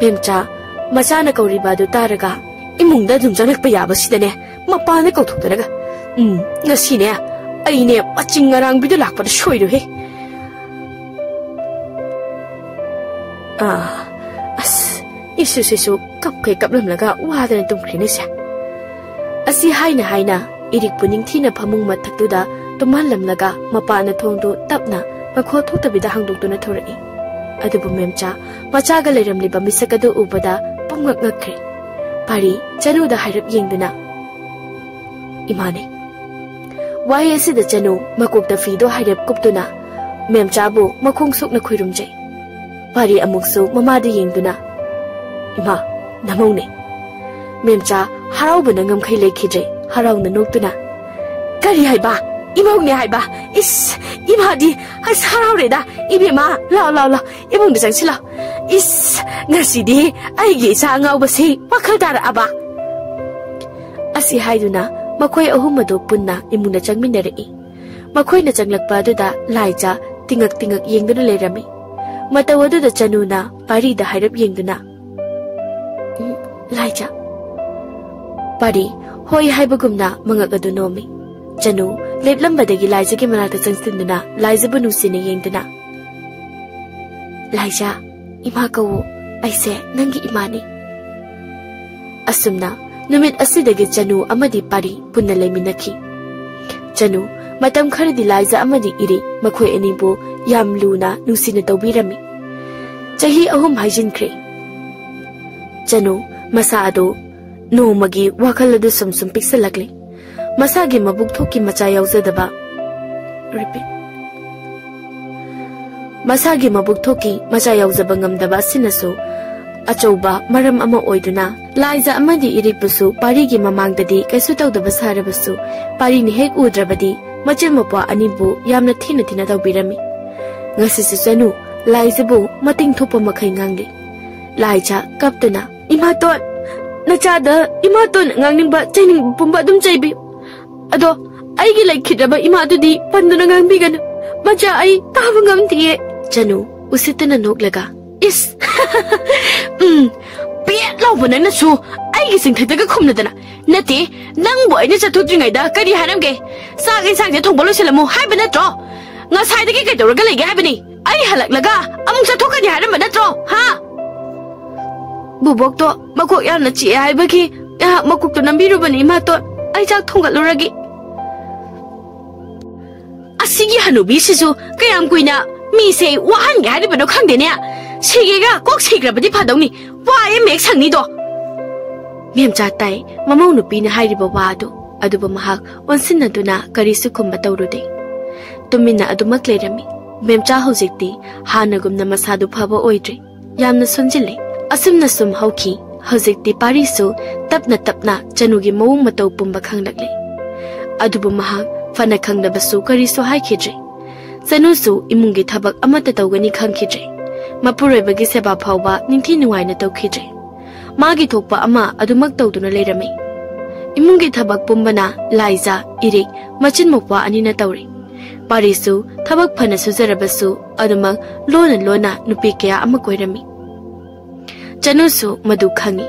ꯃꯦꯝꯆꯥ ꯃꯆꯥꯅ ꯀꯧꯔꯤꯕ ꯑꯗꯨ ꯇꯥꯔꯒ, "ꯏꯃꯨꯡꯗ ꯑꯗꯨꯝ ꯆꯪꯂꯛꯄ ꯌꯥꯕꯁꯤꯗꯅꯦ ꯃꯄꯥꯟꯗ ꯀꯧꯊꯣꯛꯇꯅꯒ꯫ ꯎꯝ, ꯉꯁꯤꯅꯦ ꯑꯩꯅꯦ ꯃꯆꯤꯡ ꯉꯔꯥꯡꯕꯤꯗ ꯂꯥꯛꯄꯗ ꯁꯣꯏꯔꯣꯏꯍꯦ꯫" ꯑꯥ, ꯑꯁ, ꯏꯁꯨꯁꯤꯁꯨ ꯀꯞꯈꯩ ꯀꯞꯂꯝꯂꯒ ꯋꯥꯗꯅ ꯇꯨꯝꯈ꯭ꯔꯦꯅꯦꯁꯦ꯫ ꯑꯁꯤ ꯍꯥꯏꯅ ꯍꯥꯏꯅ ꯏꯔꯤꯛꯄꯨ ꯅꯤꯡꯊꯤꯅ ꯐꯃꯨꯡ ꯃꯊꯛꯇꯨꯗ ꯇꯨꯝꯍꯜꯂꯝꯂꯒ ꯃꯄꯥꯟꯅ ꯊꯣꯡꯗꯨ ꯇꯞꯅ ꯃꯈꯣꯜ ꯊꯣꯛꯇꯕꯤꯗ ꯍꯥꯡꯗꯣꯛꯇꯨꯅ ꯊꯣꯔꯛꯏ꯫ ꯑꯗꯨꯕꯨ ꯃꯦꯝꯆꯥ ꯃꯆꯥꯒ ꯂꯩꯔꯝꯂꯤꯕ ꯃꯤꯁꯛ ꯑꯗꯨ ꯎꯕꯗ ꯄꯨꯝꯉꯛ ꯉꯛꯈ꯭ꯔꯦ꯫ ꯄꯥꯔꯤ ꯆꯅꯨꯗ ꯍꯥꯏꯔꯞ ꯌꯦꯡꯗꯨꯅ, "ꯏꯃꯥꯅꯦ꯫" ꯋꯥꯍꯩ ꯑꯁꯤꯗ ꯆꯅꯨ ꯃꯀꯣꯛꯇ ꯐꯤꯗꯣ ꯍꯥꯏꯔꯞ ꯀꯨꯞꯇꯨꯅ ꯃꯦꯝꯆꯥꯕꯨ ꯃꯈꯣꯡ ꯁꯣꯛꯅ ꯈꯣꯏꯔꯨꯝꯖꯩ꯫ ꯄꯥꯔꯤ ꯑꯃꯨꯛꯁꯨ ꯃꯃꯥꯗ ꯌꯦꯡꯗꯨꯅ, "ꯏꯃꯥ, ꯅꯃꯧꯅꯦ꯫" ꯃꯦꯝꯆꯥ ꯍꯔꯥꯎꯕꯅ ꯉꯝꯈꯩ ꯂꯩꯈꯤꯗ꯭ꯔꯦ꯫ ꯍꯔꯥꯎꯅ ꯅꯣꯛꯇꯨꯅ, "ꯀꯔꯤ ꯍꯥꯏꯕ? ꯏꯃꯧꯅꯦ ꯍꯥꯏꯕ? ꯏꯁ, ꯏꯃꯥꯗꯤ ꯑꯁ ꯍꯔꯥꯎꯔꯦꯗ꯫ ꯏꯕꯦꯝꯃ, ꯂꯥꯎ, ꯂꯥꯎ, ꯂꯥꯎ, ꯏꯃꯨꯡꯗ ꯆꯪꯁꯤꯜꯂꯣ꯫ ꯏꯁ, ꯉꯁꯤꯗꯤ ꯑꯩꯒꯤ ꯏꯆꯥ ꯑꯉꯥꯎꯕꯁꯤ ꯋꯥꯈꯜ ꯇꯥꯔꯛꯑꯕ?" ꯑꯁꯤ ꯍꯥꯏꯗꯨꯅ ꯃꯈꯣꯏ ꯑꯍꯨꯝ ꯑꯗꯨ ꯄꯨꯟꯅ ꯏꯃꯨꯡꯗ ꯆꯪꯃꯤꯟꯅꯔꯛꯏ꯫ ꯃꯈꯣꯏꯅ ꯆꯪꯂꯛꯄ ꯑꯗꯨꯗ ꯂꯥꯏꯖꯥ ꯇꯤꯉꯛ ꯇꯤꯉꯛ ꯌꯦꯡꯗꯨꯅ ꯂꯩꯔꯝꯃꯤ꯫ ꯃꯇꯧ ꯑꯗꯨꯗ ꯆꯅꯨꯅ ꯄꯥꯔꯤꯗ ꯍꯥꯏꯔꯞ ꯌꯦꯡꯗꯨꯅ, "ꯎꯝ, ꯂꯥꯏꯖꯥ?" ꯄꯥꯔꯤ ꯍꯣꯏ ꯍꯥꯏꯕꯒꯨꯝꯅ ꯃꯉꯛ ꯑꯗꯨ ꯅꯣꯝꯃꯤ꯫ ꯆꯅꯨ ꯂꯦꯞꯂꯝꯕꯗꯒꯤ ꯂꯥꯏꯖꯥꯒꯤ ꯃꯅꯥꯛꯇ ꯆꯪꯁꯤꯟꯗꯨꯅ ꯂꯥꯏꯖꯥꯕꯨ ꯅꯨꯡꯁꯤꯅ ꯌꯦꯡꯗꯨꯅ, "ꯂꯥꯏꯖꯥ, ꯏꯃꯥ ꯀꯧꯋꯣ, ꯑꯩꯁꯦ ꯅꯪꯒꯤ ꯏꯃꯥꯅꯤ꯫" ꯑꯁꯨꯝꯅ ꯅꯨꯃꯤꯠ ꯑꯁꯤꯗꯒꯤ ꯆꯅꯨ ꯑꯃꯗꯤ ꯄꯥꯔꯤ ꯄꯨꯟꯅ ꯂꯩꯃꯤꯟꯅꯈꯤ꯫ ꯆꯅꯨ ꯃꯇꯝ ꯈꯔꯗꯤ ꯂꯥꯏꯖꯥ ꯑꯃꯗꯤ ꯏꯔꯤ ꯃꯈꯣꯏ ꯑꯅꯤꯕꯨ ꯌꯥꯝ ꯂꯨꯅ ꯅꯨꯡꯁꯤꯅ ꯇꯧꯕꯤꯔꯝꯃꯤ꯫ ꯆꯍꯤ ꯑꯍꯨꯝ ꯍꯥꯏꯖꯤꯟꯈ꯭ꯔꯦ꯫ ꯆꯅꯨ ꯃꯁꯥ ꯑꯗꯨ ꯅꯣꯡꯃꯒꯤ ꯋꯥꯈꯜ ꯑꯗꯨ ꯁꯨꯝ ꯁꯨꯝ ꯄꯤꯛꯁꯜꯂꯛꯂꯤ꯫ ꯃꯁꯥꯒꯤ ꯃꯕꯨꯛ ꯊꯣꯛꯀꯤ ꯃꯆꯥ ꯌꯥꯎꯖꯗꯕ, repeat, ꯃꯁꯥꯒꯤ ꯃꯕꯨꯛ ꯊꯣꯛꯀꯤ ꯃꯆꯥ ꯌꯥꯎꯖꯕ ꯉꯝꯗꯕ ꯑꯁꯤꯅꯁꯨ ꯑꯆꯧꯕ ꯃꯔꯝ ꯑꯃ ꯑꯣꯏꯗꯨꯅ ꯂꯥꯏꯖꯥ ꯑꯃꯗꯤ ꯏꯔꯤꯛꯄꯨꯁꯨ ꯄꯥꯔꯤꯒꯤ ꯃꯃꯥꯡꯗꯗꯤ ꯀꯩꯁꯨ ꯇꯧꯗꯕ ꯁꯥꯔꯕꯁꯨ ꯄꯥꯔꯤꯅ ꯍꯦꯛ ꯎꯗ꯭ꯔꯕꯗꯤ ꯃꯆꯤꯟ ꯃꯧꯄ꯭ꯋꯥ ꯑꯅꯤꯕꯨ ꯌꯥꯝꯅ ꯊꯤꯅ ꯊꯤꯅ ꯇꯧꯕꯤꯔꯝꯃꯤ꯫ ꯉꯁꯤꯁꯨ ꯆꯅꯨ ꯂꯥꯏꯖꯥꯕꯨ ꯃꯇꯤꯡ ꯊꯣꯛꯄ ꯃꯈꯩ ꯉꯥꯡꯂꯤ꯫ ꯂꯥꯏꯖꯥ ꯀꯞꯇꯨꯅ, "ꯏꯃꯥꯇꯣꯟ, ꯅꯆꯥꯗ ꯏꯃꯥꯇꯣꯟ ꯉꯥꯡꯅꯤꯡꯕ ꯆꯩꯅꯤꯡꯕ ꯄꯨꯝꯕ ꯑꯗꯨꯝ ꯆꯩꯕꯤꯌꯨ꯫ ꯑꯗꯣ ꯑꯩꯒꯤ ꯂꯩꯈꯤꯗ꯭ꯔꯕ ꯏꯃꯥꯗꯨꯗꯤ ꯄꯟꯗꯨꯅ ꯉꯥꯡꯕꯤꯒꯅꯨ꯫ ꯃꯆꯥ ꯑꯩ ꯇꯥꯕ ꯉꯝꯗꯤꯌꯦ꯫" ꯆꯅꯨ ꯎꯁꯤꯠꯇꯅ ꯅꯣꯛꯂꯒ, "ꯏꯁ! ꯎꯝ, ꯄꯦꯠ ꯂꯥꯎꯕ ꯅꯪꯅꯁꯨ ꯑꯩꯒꯤ ꯆꯤꯡꯊꯛꯇꯒ ꯈꯨꯝꯂꯗꯅ꯫ ꯅꯠꯇꯦ, ꯅꯪꯕꯨ ꯑꯩꯅ ꯆꯠꯊꯣꯛꯇ꯭ꯔꯤꯉꯩꯗ ꯀꯔꯤ ꯍꯥꯏꯔꯝꯒꯦ? ꯆꯥꯛ ꯏꯟꯁꯥꯡꯁꯦ ꯊꯣꯡꯕ ꯂꯣꯏꯁꯤꯜꯂꯝꯃꯨ ꯍꯥꯏꯕ ꯅꯠꯇ꯭ꯔꯣ? ꯉꯁꯥꯏꯗꯒꯤ ꯀꯩꯗꯧꯔꯒ ꯂꯩꯒꯦ ꯍꯥꯏꯕꯅꯤ? ꯑꯩ ꯍꯜꯂꯛꯂꯒ ꯑꯃꯨꯛ ꯆꯠꯊꯣꯛꯀꯅꯤ ꯍꯥꯏꯔꯝꯕ ꯅꯠꯇ꯭ꯔꯣ? ꯍꯥ?" "ꯕꯨꯕꯣꯛꯇꯣ ꯃꯀꯣꯛ ꯌꯥꯝꯅ ꯆꯤꯛꯑꯦ ꯍꯥꯏꯕꯒꯤ ꯉꯥꯏꯍꯥꯛ ꯃꯀꯣꯛꯇꯣ ꯅꯝꯕꯤꯔꯨꯕꯅꯤ, ꯏꯃꯥꯇꯣꯟ꯫ ꯑꯩ ꯆꯥꯛ ꯊꯣꯡꯒꯠꯂꯨꯔꯒꯦ꯫" ꯑꯁꯤꯒꯤ ꯍꯅꯨꯕꯤꯁꯤꯁꯨ ꯀꯌꯥꯝ ꯀꯨꯏꯅ ꯃꯤꯁꯦ ꯋꯥꯍꯟꯒꯦ ꯍꯥꯏꯔꯤꯕꯅꯣ ꯈꯪꯗꯦꯅꯦ꯫ ꯁꯤꯒꯦꯒ ꯀꯣꯛ ꯁꯤꯈ꯭ꯔꯕꯗꯤ ꯐꯗꯧꯅꯤ꯫ ꯋꯥ ꯑꯃ ꯍꯦꯛ ꯁꯪꯅꯤꯗꯣ꯫ ꯃꯦꯝꯆꯥ ꯇꯥꯏ ꯃꯃꯧ ꯅꯨꯄꯤꯅ ꯍꯥꯏꯔꯤꯕ ꯋꯥ ꯑꯗꯨ꯫ ꯑꯗꯨꯕꯨ ꯃꯍꯥꯛ ꯑꯣꯟꯁꯤꯟꯅꯗꯨꯅ ꯀꯔꯤꯁꯨ ꯈꯨꯝꯕ ꯇꯧꯔꯨꯗꯦ꯫ ꯇꯨꯃꯤꯟꯅ ꯑꯗꯨꯃꯛ ꯂꯩꯔꯝꯃꯤ꯫ ꯃꯦꯝꯆꯥ ꯍꯧꯖꯤꯛꯇꯤ ꯍꯥꯟꯅꯒꯨꯝꯅ ꯃꯁꯥꯗꯨ ꯐꯕ ꯑꯣꯏꯗ꯭ꯔꯦ꯫ ꯌꯥꯝꯅ ꯁꯣꯟꯖꯤꯜꯂꯦ꯫ ꯑꯁꯨꯝꯅ ꯁꯨꯝ ꯍꯧꯈꯤ꯫ ꯍꯧꯖꯤꯛꯇꯤ ꯄꯥꯔꯤꯁꯨ ꯇꯞꯅ ꯇꯞꯅ ꯆꯅꯨꯒꯤ ꯃꯑꯣꯡ ꯃꯇꯧ ꯄꯨꯝꯕ ꯈꯪꯂꯛꯂꯦ꯫ ꯑꯗꯨꯕꯨ ꯃꯍꯥꯛ ꯐꯅ ꯈꯪꯗꯕꯁꯨ ꯀꯔꯤꯁꯨ ꯍꯥꯏꯈꯤꯗ꯭ꯔꯦ꯫ ꯆꯅꯨꯁꯨ ꯏꯃꯨꯡꯒꯤ ꯊꯕꯛ ꯑꯃꯠꯇ ꯇꯧꯒꯅꯤ ꯈꯪꯈꯤꯗ꯭ꯔꯦ꯫ ꯃꯄꯨꯔꯣꯏꯕꯒꯤ ꯁꯦꯕꯥ ꯐꯥꯎꯕ ꯅꯤꯡꯊꯤ ꯅꯨꯡꯉꯥꯏꯅ ꯇꯧꯈꯤꯗ꯭ꯔꯦ꯫ ꯃꯥꯒꯤ ꯊꯣꯛꯄ ꯑꯃ ꯑꯗꯨꯃꯛ ꯇꯧꯗꯨꯅ ꯂꯩꯔꯝꯃꯤ꯫ ꯏꯃꯨꯡꯒꯤ ꯊꯕꯛ ꯄꯨꯝꯕꯅ ꯂꯥꯏꯖ, ꯏꯔꯤꯛ, ꯃꯆꯤꯟ ꯃꯧꯄ꯭ꯋꯥ ꯑꯅꯤꯅ ꯇꯧꯔꯤ꯫ ꯄꯥꯔꯤꯁꯨ ꯊꯕꯛ ꯐꯅ ꯁꯨꯖꯔꯕꯁꯨ ꯑꯗꯨꯃꯛ ꯂꯣꯟꯅ ꯂꯣꯟꯅ ꯅꯨꯄꯤ ꯀꯌꯥ ꯑꯃ ꯀꯣꯏꯔꯝꯃꯤ꯫ ꯆꯅꯨꯁꯨ ꯃꯗꯨ ꯈꯪꯏ꯫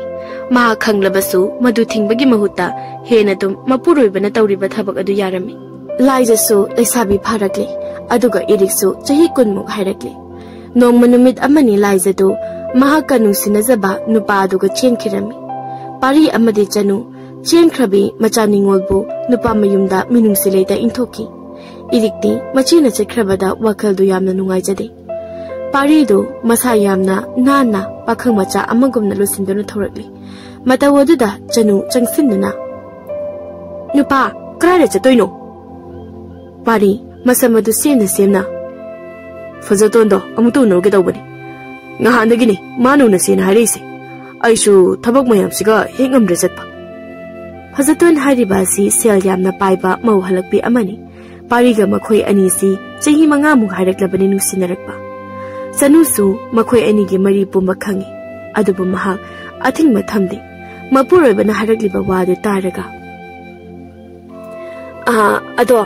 ꯃꯍꯥꯛ ꯈꯪꯂꯕꯁꯨ ꯃꯗꯨ ꯊꯤꯡꯕꯒꯤ ꯃꯍꯨꯠꯇ ꯍꯦꯟꯅ ꯑꯗꯨꯝ ꯃꯄꯨꯔꯣꯏꯕꯅ ꯇꯧꯔꯤꯕ ꯊꯕꯛ ꯑꯗꯨ ꯌꯥꯔꯝꯃꯤ꯫ ꯂꯥꯏꯖꯁꯨ ꯂꯩꯁꯥꯕꯤ ꯐꯥꯔꯛꯂꯦ, ꯑꯗꯨꯒ ꯏꯔꯤꯛꯁꯨ ꯆꯍꯤ ꯀꯨꯟꯃꯨꯛ ꯍꯥꯏꯔꯛꯂꯦ꯫ ꯅꯣꯡꯃ ꯅꯨꯃꯤꯠ ꯑꯃꯅꯤ ꯂꯥꯏꯖꯗꯨ ꯃꯍꯥꯛꯀ ꯅꯨꯡꯁꯤꯅꯖꯕ ꯅꯨꯄꯥ ꯑꯗꯨꯒ ꯆꯦꯟꯈꯤꯔꯝꯃꯤ꯫ ꯄꯥꯔꯤ ꯑꯃꯗꯤ ꯆꯅꯨ ꯆꯦꯟꯈ꯭ꯔꯕꯤ ꯃꯆꯥ ꯅꯤꯉꯣꯜꯕꯨ ꯅꯨꯄꯥ ꯃꯌꯨꯝꯗ ꯃꯤꯅꯨꯡꯁꯤ ꯂꯩꯇ ꯏꯟꯊꯣꯛꯈꯤ꯫ ꯏꯔꯤꯛꯇꯤ ꯃꯆꯦꯅ ꯆꯠꯈ꯭ꯔꯕꯗ ꯋꯥꯈꯜꯗꯨ ꯌꯥꯝꯅ ꯅꯨꯡꯉꯥꯏꯖꯗꯦ꯫ ꯄꯥꯔꯤꯗꯨ ꯃꯁꯥ ꯌꯥꯝꯅ ꯅꯥꯟꯅ ꯄꯥꯈꯪ ꯃꯆꯥ ꯑꯃꯒꯨꯝꯅ ꯂꯣꯏꯁꯤꯟꯗꯨꯅ ꯊꯧꯔꯛꯂꯤ꯫ ꯃꯇꯧ ꯑꯗꯨꯗ ꯆꯅꯨ ꯆꯪꯁꯤꯟꯗꯨꯅ, "ꯅꯨꯄꯥ, ꯀꯗꯥꯏꯗ ꯆꯠꯇꯣꯏꯅꯣ?" ꯄꯥꯔꯤ ꯃꯁꯝ ꯑꯗꯨ ꯁꯦꯝꯅ ꯁꯦꯝꯅ, "ꯐꯖꯇꯣꯟꯗꯣ ꯑꯃꯨꯛꯇ ꯎꯅꯔꯨꯒꯦ ꯇꯧꯕꯅꯤ꯫ ꯉꯍꯥꯟꯗꯒꯤꯅꯤ ꯃꯥꯅ ꯎꯅꯁꯦꯅ ꯍꯥꯏꯔꯛꯏꯁꯦ꯫ ꯑꯩꯁꯨ ꯊꯕꯛ ꯃꯌꯥꯝꯁꯤꯒ ꯍꯦꯛ ꯉꯝꯗ꯭ꯔꯦ ꯆꯠꯄ꯫" ꯐꯖꯇꯣꯟ ꯍꯥꯏꯔꯤꯕ ꯑꯁꯤ ꯁꯦꯜ ꯌꯥꯝꯅ ꯄꯥꯏꯕ ꯃꯧ ꯍꯜꯂꯛꯄꯤ ꯑꯃꯅꯤ꯫ ꯄꯥꯔꯤꯒ ꯃꯈꯣꯏ ꯑꯅꯤꯁꯤ ꯆꯍꯤ ꯃꯉꯥꯃꯨꯛ ꯍꯥꯏꯔꯛꯂꯕꯅꯤ ꯅꯨꯡꯁꯤꯅꯔꯛꯄ꯫ ꯆꯅꯨꯁꯨ ꯃꯈꯣꯏ ꯑꯅꯤꯒꯤ ꯃꯔꯤ ꯄꯨꯝꯕ ꯈꯪꯏ꯫ ꯑꯗꯨꯕꯨ ꯃꯍꯥꯛ ꯑꯊꯤꯡꯕ ꯊꯝꯗꯦ꯫ ꯃꯄꯨꯔꯣꯏꯕꯅ ꯍꯥꯏꯔꯛꯂꯤꯕ ꯋꯥꯗꯨ ꯇꯥꯔꯒ, "ꯑꯥ, ꯑꯗꯣ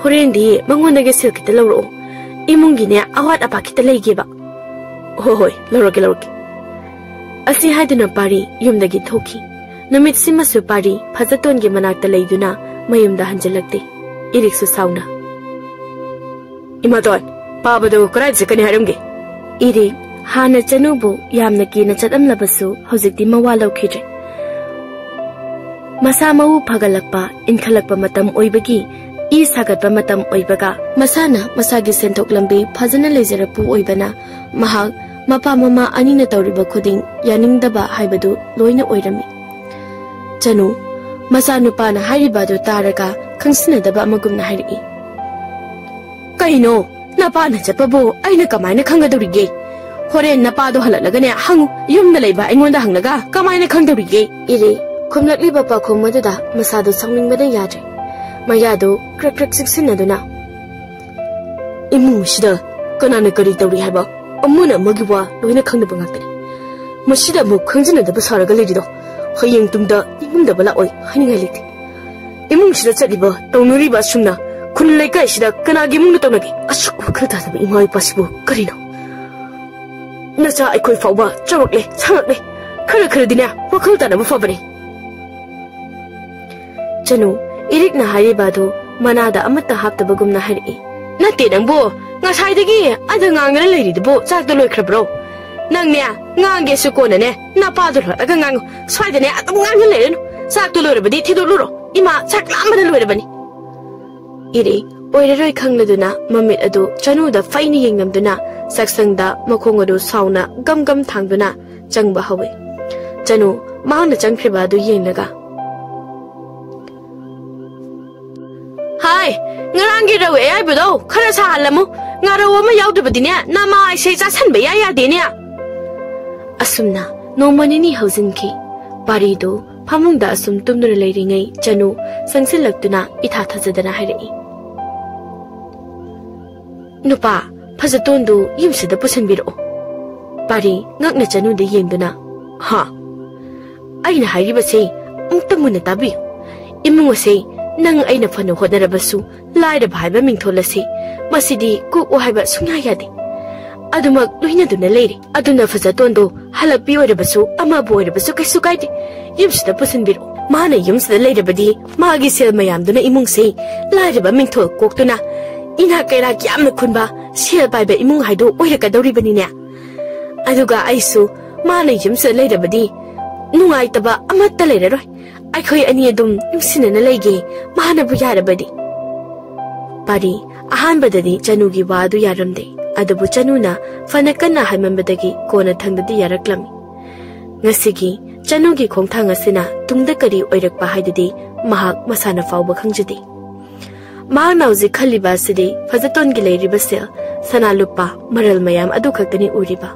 ꯍꯣꯔꯦꯟꯗꯤ ꯃꯉꯣꯟꯗꯒꯤ ꯁꯦꯜ ꯈꯤꯇ ꯂꯧꯔꯛꯑꯣ꯫ ꯏꯃꯨꯡꯒꯤꯅꯦ ꯑꯋꯥꯠ ꯑꯄꯥ ꯈꯤꯇ ꯂꯩꯒꯦꯕ꯫" "ꯍꯣꯏ, ꯍꯣꯏ, ꯂꯧꯔꯛꯀꯦ, ꯂꯧꯔꯛꯀꯦ꯫" ꯑꯁꯤ ꯍꯥꯏꯗꯨꯅ ꯄꯥꯔꯤ ꯌꯨꯝꯗꯒꯤ ꯊꯣꯛꯈꯤ꯫ ꯅꯨꯃꯤꯠꯁꯤꯃꯁꯨ ꯄꯥꯔꯤ ꯐꯖꯇꯣꯟꯒꯤ ꯃꯅꯥꯛꯇ ꯂꯩꯗꯨꯅ ꯃꯌꯨꯝꯗ ꯍꯟꯖꯤꯜꯂꯛꯇꯦ꯫ ꯏꯔꯤꯛꯁꯨ ꯁꯥꯎꯅ, "ꯏꯃꯥꯇꯣꯟ, ꯄꯥꯕꯗꯨ ꯀꯗꯥꯏꯗ ꯆꯠꯀꯅꯤ ꯍꯥꯏꯔꯝꯒꯦ?" ꯏꯔꯤꯛ ꯍꯥꯟꯅ ꯆꯅꯨꯕꯨ ꯌꯥꯝꯅ ꯀꯤꯅ ꯆꯠꯂꯝꯂꯕꯁꯨ ꯍꯧꯖꯤꯛꯇꯤ ꯃꯋꯥ ꯂꯧꯈꯤꯗ꯭ꯔꯦ꯫ ꯃꯁꯥ ꯃꯎ ꯐꯒꯠꯂꯛꯄ, ꯏꯟꯈꯠꯂꯛꯄ ꯃꯇꯝ ꯑꯣꯏꯕꯒꯤ ꯏ ꯁꯥꯒꯠꯄ ꯃꯇꯝ ꯑꯣꯏꯕꯒ ꯃꯁꯥꯅ ꯃꯁꯥꯒꯤ ꯁꯦꯟꯊꯣꯛ ꯂꯝꯕꯤ ꯐꯖꯅ ꯂꯩꯖꯔꯛꯄ ꯑꯣꯏꯕꯅ ꯃꯍꯥꯛ ꯃꯄꯥ ꯃꯃꯥ ꯑꯅꯤꯅ ꯇꯧꯔꯤꯕ ꯈꯨꯗꯤꯡ ꯌꯥꯅꯤꯡꯗꯕ ꯍꯥꯏꯕꯗꯨ ꯂꯣꯏꯅ ꯑꯣꯏꯔꯝꯃꯤ꯫ ꯆꯅꯨ ꯃꯆꯥꯅꯨꯄꯥꯅ ꯍꯥꯏꯔꯤꯕ ꯑꯗꯨ ꯇꯥꯔꯒ ꯈꯪꯁꯤꯟꯅꯗꯕ ꯑꯃꯒꯨꯝꯅ ꯍꯥꯏꯔꯛꯏ, "ꯀꯩꯅꯣ? ꯅꯄꯥꯅ ꯆꯠꯄꯕꯨ ꯑꯩꯅ ꯀꯃꯥꯏꯅ ꯈꯪꯒꯗꯧꯔꯤꯒꯦ? ꯍꯣꯔꯦꯟ ꯅꯄꯥꯗꯣ ꯍꯜꯂꯛꯂꯒꯅꯦ ꯍꯪꯉꯨ, ꯌꯨꯝꯗ ꯂꯩꯕ ꯑꯩꯉꯣꯟꯗ ꯍꯪꯂꯒ ꯀꯃꯥꯏꯅ ꯈꯪꯗꯧꯔꯤꯒꯦ?" ꯏꯔꯦ ꯈꯨꯝꯂꯛꯂꯤꯕ ꯄꯥꯎꯈꯨꯝ ꯑꯗꯨꯗ ꯃꯁꯥꯗꯨ ꯁꯥꯎꯅꯤꯡꯕꯅ ꯌꯥꯗ꯭ꯔꯦ꯫ ꯃꯌꯥꯗꯨ ꯀ꯭ꯔꯛ ꯀ꯭ꯔꯛ ꯆꯤꯛꯁꯤꯟꯅꯗꯨꯅ, "ꯏꯃꯨꯡ ꯑꯁꯤꯗ ꯀꯅꯥꯅ ꯀꯔꯤ ꯇꯧꯔꯤ ꯍꯥꯏꯕ ꯑꯃꯅ ꯑꯃꯒꯤ ꯋꯥ ꯂꯣꯏꯅ ꯈꯪꯅꯕ ꯉꯥꯛꯇꯅꯤ꯫ ꯃꯁꯤꯗ ꯑꯃꯨꯛ ꯈꯪꯖꯤꯟꯅꯗꯕ ꯁꯥꯔꯒ ꯂꯩꯔꯤꯗꯣ ꯍꯌꯦꯡ ꯇꯨꯡꯗ ꯅꯤꯡꯉꯝꯗꯕ ꯂꯥꯛꯑꯣꯏ ꯍꯥꯏꯅꯤꯡꯉꯥꯏ ꯂꯩꯇꯦ꯫ ꯏꯃꯨꯡꯁꯤꯗ ꯆꯠꯂꯤꯕ ꯇꯧꯅꯔꯤꯕ ꯑꯁꯨꯝꯅ ꯈꯨꯟ ꯂꯩꯀꯥꯏꯁꯤꯗ ꯀꯅꯥꯒꯤ ꯏꯃꯨꯡꯗ ꯇꯧꯅꯒꯦ? ꯑꯁꯨꯛ ꯋꯥꯈꯜ ꯇꯥꯗꯕ ꯏꯃꯥ ꯏꯄꯥꯁꯤꯕꯨ ꯀꯔꯤꯅꯣ? ꯅꯆꯥ ꯑꯩꯈꯣꯏ ꯐꯥꯎꯕ ꯆꯥꯎꯔꯛꯂꯦ, ꯁꯥꯡꯉꯛꯂꯦ꯫ ꯈꯔ ꯈꯔꯗꯤꯅꯦ, ꯋꯥꯈꯜ ꯇꯥꯅꯕ ꯐꯕꯅꯦ꯫ ꯆꯅꯨ, ꯏꯔꯤꯛꯅ ꯍꯥꯏꯔꯤꯕ ꯑꯗꯨ ꯃꯅꯥꯗ ꯑꯃꯠꯇ ꯍꯥꯞꯇꯕꯒꯨꯝꯅ ꯍꯥꯏꯔꯛꯏ꯫ ꯅꯠꯇꯦ ꯅꯪꯕꯨ, ꯉꯁꯥꯏꯗꯒꯤ ꯑꯗ ꯉꯥꯡꯗꯅ ꯂꯩꯔꯤꯗꯨꯕꯨ ꯆꯥꯛꯇꯣ ꯂꯣꯏꯈ꯭ꯔꯕ꯭ꯔꯣ? ꯅꯪꯅꯦ, ꯉꯥꯡꯒꯦꯁꯨ ꯀꯣꯟꯅꯅꯦ, ꯅꯄꯥꯗꯣ ꯂꯣꯏꯔꯒ ꯉꯥꯡꯉꯨ꯫ ꯁ꯭ꯋꯥꯏꯗꯅꯦ ꯑꯗꯨꯝ ꯉꯥꯡꯗꯅ ꯂꯩꯔꯅꯨ꯫ ꯆꯥꯛꯇꯣ ꯂꯣꯏꯔꯕꯗꯤ ꯊꯤꯗꯣꯛꯂꯨꯔꯣ꯫ ꯏꯃꯥ ꯆꯥꯛ ꯂꯥꯝꯕꯅ ꯂꯣꯏꯔꯕꯅꯤ꯫ ꯏꯔꯤꯛ ꯑꯣꯏꯔꯔꯣꯏ ꯈꯪꯂꯗꯨꯅ ꯃꯃꯤꯠ ꯑꯗꯨ ꯆꯅꯨꯗ ꯐꯩꯅ ꯌꯦꯡꯂꯝꯗꯨꯅ ꯆꯥꯛꯁꯪꯗ ꯃꯈꯣꯡ ꯑꯗꯨ ꯁꯥꯎꯅ ꯒꯝ ꯒꯝ ꯊꯥꯡꯗꯨꯅ ꯆꯪꯕ ꯍꯧꯏ꯫ ꯆꯅꯨ ꯃꯍꯥꯛꯅ ꯆꯪꯈ꯭ꯔꯤꯕ ꯑꯗꯨ ꯌꯦꯡꯂꯒ, "ꯍꯥꯏ, ꯉꯔꯥꯡꯒꯤ ꯔꯧ ꯑꯌꯥꯏꯕꯗꯣ ꯈꯔ ꯁꯥꯍꯜꯂꯝꯃꯨ꯫ ꯉꯥꯔꯧ ꯑꯃ ꯌꯥꯎꯗ꯭ꯔꯕꯗꯤꯅꯦ, ꯅꯃꯥ ꯑꯩꯁꯦ ꯆꯥꯁꯟꯕ ꯏꯌꯥ ꯌꯥꯗꯦꯅꯦ꯫" ꯑꯁꯨꯝꯅ ꯅꯣꯡꯃ ꯅꯤꯅꯤ ꯍꯧꯖꯤꯟꯈꯤ꯫ ꯄꯥꯔꯤꯗꯨ ꯐꯃꯨꯡꯗ ꯑꯁꯨꯝ ꯇꯨꯝꯗꯨꯅ ꯂꯩꯔꯤꯉꯩ ꯆꯅꯨ ꯆꯪꯁꯤꯜꯂꯛꯇꯨꯅ ꯏꯊꯥ ꯊꯥꯖꯗꯅ ꯍꯥꯏꯔꯛꯏ, "ꯅꯨꯄꯥ, ꯐꯖꯇꯣꯟꯗꯨ ꯌꯨꯝꯁꯤꯗ ꯄꯨꯁꯤꯟꯕꯤꯔꯛꯑꯣ꯫" ꯄꯥꯔꯤ ꯉꯛꯅ ꯆꯅꯨꯗ ꯌꯦꯡꯗꯨꯅ, "ꯍꯥ?" "ꯑꯩꯅ ꯍꯥꯏꯔꯤꯕꯁꯦ ꯑꯃꯨꯛꯇ ꯃꯨꯟꯅ ꯇꯥꯕꯤꯌꯨ꯫ ꯏꯃꯨꯡ ꯑꯁꯦ ꯅꯪ ꯑꯩꯅ ꯐꯅ ꯍꯣꯠꯅꯔꯕꯁꯨ ꯂꯥꯏꯔꯕ ꯍꯥꯏꯕ ꯃꯤꯡꯊꯣꯜ ꯑꯁꯤ ꯃꯁꯤꯗꯤ ꯀꯣꯛꯑꯣ ꯍꯥꯏꯕ ꯁꯨꯡꯌꯥ ꯌꯥꯗꯦ꯫ ꯑꯗꯨꯃꯛ ꯂꯣꯏꯅꯗꯨꯅ ꯂꯩꯔꯦ꯫ ꯑꯗꯨꯅ ꯐꯖꯇꯣꯟꯗꯣ ꯍꯜꯂꯛꯄꯤ ꯑꯣꯏꯔꯕꯁꯨ ꯑꯃꯕꯨ ꯑꯣꯏꯔꯕꯁꯨ ꯀꯩꯁꯨ ꯀꯥꯏꯗꯦ꯫ ꯌꯨꯝꯁꯤꯗ ꯄꯨꯁꯤꯟꯕꯤꯔꯛꯑꯣ꯫ ꯃꯥꯅ ꯌꯨꯝꯁꯤꯗ ꯂꯩꯔꯕꯗꯤ ꯃꯥꯒꯤ ꯁꯦꯜ ꯃꯌꯥꯝꯗꯨꯅ ꯏꯃꯨꯡꯁꯤ ꯂꯥꯏꯔꯕ ꯃꯤꯡꯊꯣꯜ ꯀꯣꯛꯇꯨꯅ ꯏꯅꯥꯛ ꯀꯩꯔꯥꯛ ꯌꯥꯝꯅ ꯈꯨꯟꯕ ꯁꯦꯜ ꯄꯥꯏꯕ ꯏꯃꯨꯡ ꯍꯥꯏꯗꯣ ꯑꯣꯏꯔꯛꯀꯗꯧꯔꯤꯕꯅꯤꯅꯦ꯫ ꯑꯗꯨꯒ ꯑꯩꯁꯨ ꯃꯥꯅ ꯌꯨꯝꯁꯤꯗ ꯂꯩꯔꯕꯗꯤ ꯅꯨꯡꯉꯥꯏꯇꯕ ꯑꯃꯠꯇ ꯂꯩꯔꯔꯣꯏ꯫ ꯑꯩꯈꯣꯏ ꯑꯅꯤ ꯑꯗꯨꯝ ꯅꯨꯡꯁꯤꯅꯅ ꯂꯩꯒꯦ, ꯃꯥꯅꯕꯨ ꯌꯥꯔꯕꯗꯤ꯫" ꯄꯥꯔꯤ ꯑꯍꯥꯟꯕꯗꯗꯤ ꯆꯅꯨꯒꯤ ꯋꯥ ꯑꯗꯨ ꯌꯥꯔꯝꯗꯦ, ꯑꯗꯨꯕꯨ ꯆꯅꯨꯅ ꯐꯅ ꯀꯟꯅ ꯍꯥꯏꯃꯟꯕꯗꯒꯤ ꯀꯣꯟꯅꯊꯪꯗꯗꯤ ꯌꯥꯔꯛꯂꯝꯃꯤ꯫ ꯉꯁꯤꯒꯤ ꯆꯅꯨꯒꯤ ꯈꯣꯡꯊꯥꯡ ꯑꯁꯤꯅ ꯇꯨꯡꯗ ꯀꯔꯤ ꯑꯣꯏꯔꯛꯄ ꯍꯥꯏꯗꯨꯗꯤ ꯃꯍꯥꯛ ꯃꯁꯥꯅ ꯐꯥꯎꯕ ꯈꯪꯖꯗꯦ꯫ ꯃꯍꯥꯛꯅ ꯍꯧꯖꯤꯛ ꯈꯜꯂꯤꯕ ꯑꯁꯤꯗꯤ ꯐꯖꯇꯣꯟꯒꯤ ꯂꯩꯔꯤꯕ ꯁꯦꯜ, ꯁꯅꯥ ꯂꯨꯄꯥ, ꯃꯔꯜ ꯃꯌꯥꯝ ꯑꯗꯨ ꯈꯛꯇꯅꯤ ꯎꯔꯤꯕ꯫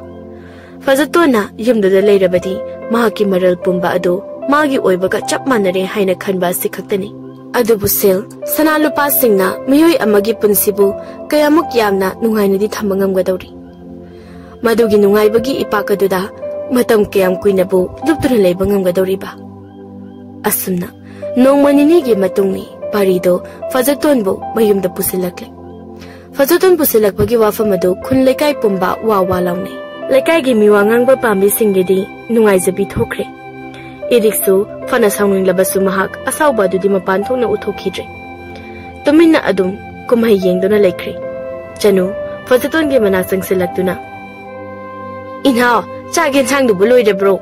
ꯐꯖꯇꯣꯟꯅ ꯌꯨꯝꯗꯨꯗ ꯂꯩꯔꯕꯗꯤ ꯃꯍꯥꯛꯀꯤ ꯃꯔꯜ ꯄꯨꯝꯕ ꯑꯗꯨ ꯃꯥꯒꯤ ꯑꯣꯏꯕꯒ ꯆꯞ ꯃꯥꯟꯅꯔꯦ ꯍꯥꯏꯅ ꯈꯟꯕ ꯑꯁꯤ ꯈꯛꯇꯅꯤ꯫ ꯑꯗꯨꯕꯨ ꯁꯦꯜ, ꯁꯅꯥ ꯂꯨꯄꯥꯁꯤꯡꯅ ꯃꯤꯑꯣꯏ ꯑꯃꯒꯤ ꯄꯨꯟꯁꯤꯕꯨ ꯀꯌꯥꯃꯨꯛ ꯌꯥꯝꯅ ꯅꯨꯡꯉꯥꯏꯅꯗꯤ ꯊꯝꯕ ꯉꯝꯒꯗꯧꯔꯤ? ꯃꯗꯨꯒꯤ ꯅꯨꯡꯉꯥꯏꯕꯒꯤ ꯏꯄꯥꯛ ꯑꯗꯨꯗ ꯃꯇꯝ ꯀꯌꯥꯝ ꯀꯨꯏꯅꯕꯨ ꯂꯨꯞꯇꯨꯅ ꯂꯩꯕ ꯉꯝꯒꯗꯧꯔꯤꯕ? ꯑꯁꯨꯝꯅ ꯅꯣꯡꯃ ꯅꯤꯅꯤꯒꯤ ꯃꯇꯨꯡꯅꯤ ꯄꯥꯔꯤꯗꯣ ꯐꯖꯇꯣꯟꯕꯨ ꯃꯌꯨꯝꯗ ꯄꯨꯁꯤꯜꯂꯛꯂꯦ꯫ ꯐꯖꯇꯣꯟ ꯄꯨꯁꯤꯜꯂꯛꯄꯒꯤ ꯋꯥꯐꯝ ꯑꯗꯨ ꯈꯨꯟ ꯂꯩꯀꯥꯏ ꯄꯨꯝꯕ ꯋꯥ ꯋꯥ ꯂꯥꯎꯅꯩ꯫ ꯂꯩꯀꯥꯏꯒꯤ ꯃꯤꯋꯥ ꯉꯥꯡꯕ ꯄꯥꯝꯕꯤꯁꯤꯡꯒꯤꯗꯤ ꯅꯨꯡꯉꯥꯏꯖꯕꯤ ꯊꯣꯛꯈ꯭ꯔꯦ꯫ ꯏꯔꯤꯛꯁꯨ ꯐꯅ ꯁꯥꯎꯅꯤꯡꯂꯕꯁꯨ ꯃꯍꯥꯛ ꯑꯁꯥꯎꯕ ꯑꯗꯨꯗꯤ ꯃꯄꯥꯟ ꯊꯣꯛꯅ ꯎꯠꯊꯣꯛꯈꯤꯗ꯭ꯔꯦ꯫ ꯇꯨꯃꯤꯟꯅ ꯑꯗꯨꯝ ꯀꯨꯝꯍꯩ ꯌꯦꯡꯗꯨꯅ ꯂꯩꯈ꯭ꯔꯦ꯫ ꯆꯅꯨ ꯐꯖꯇꯣꯟꯒꯤ ꯃꯅꯥꯛ ꯆꯪꯁꯤꯜꯂꯛꯇꯨꯅ, "ꯏꯅꯥꯎ, ꯆꯥꯛ ꯌꯦꯟꯁꯥꯡꯗꯨꯕꯨ ꯂꯣꯏꯔꯕ꯭ꯔꯣ?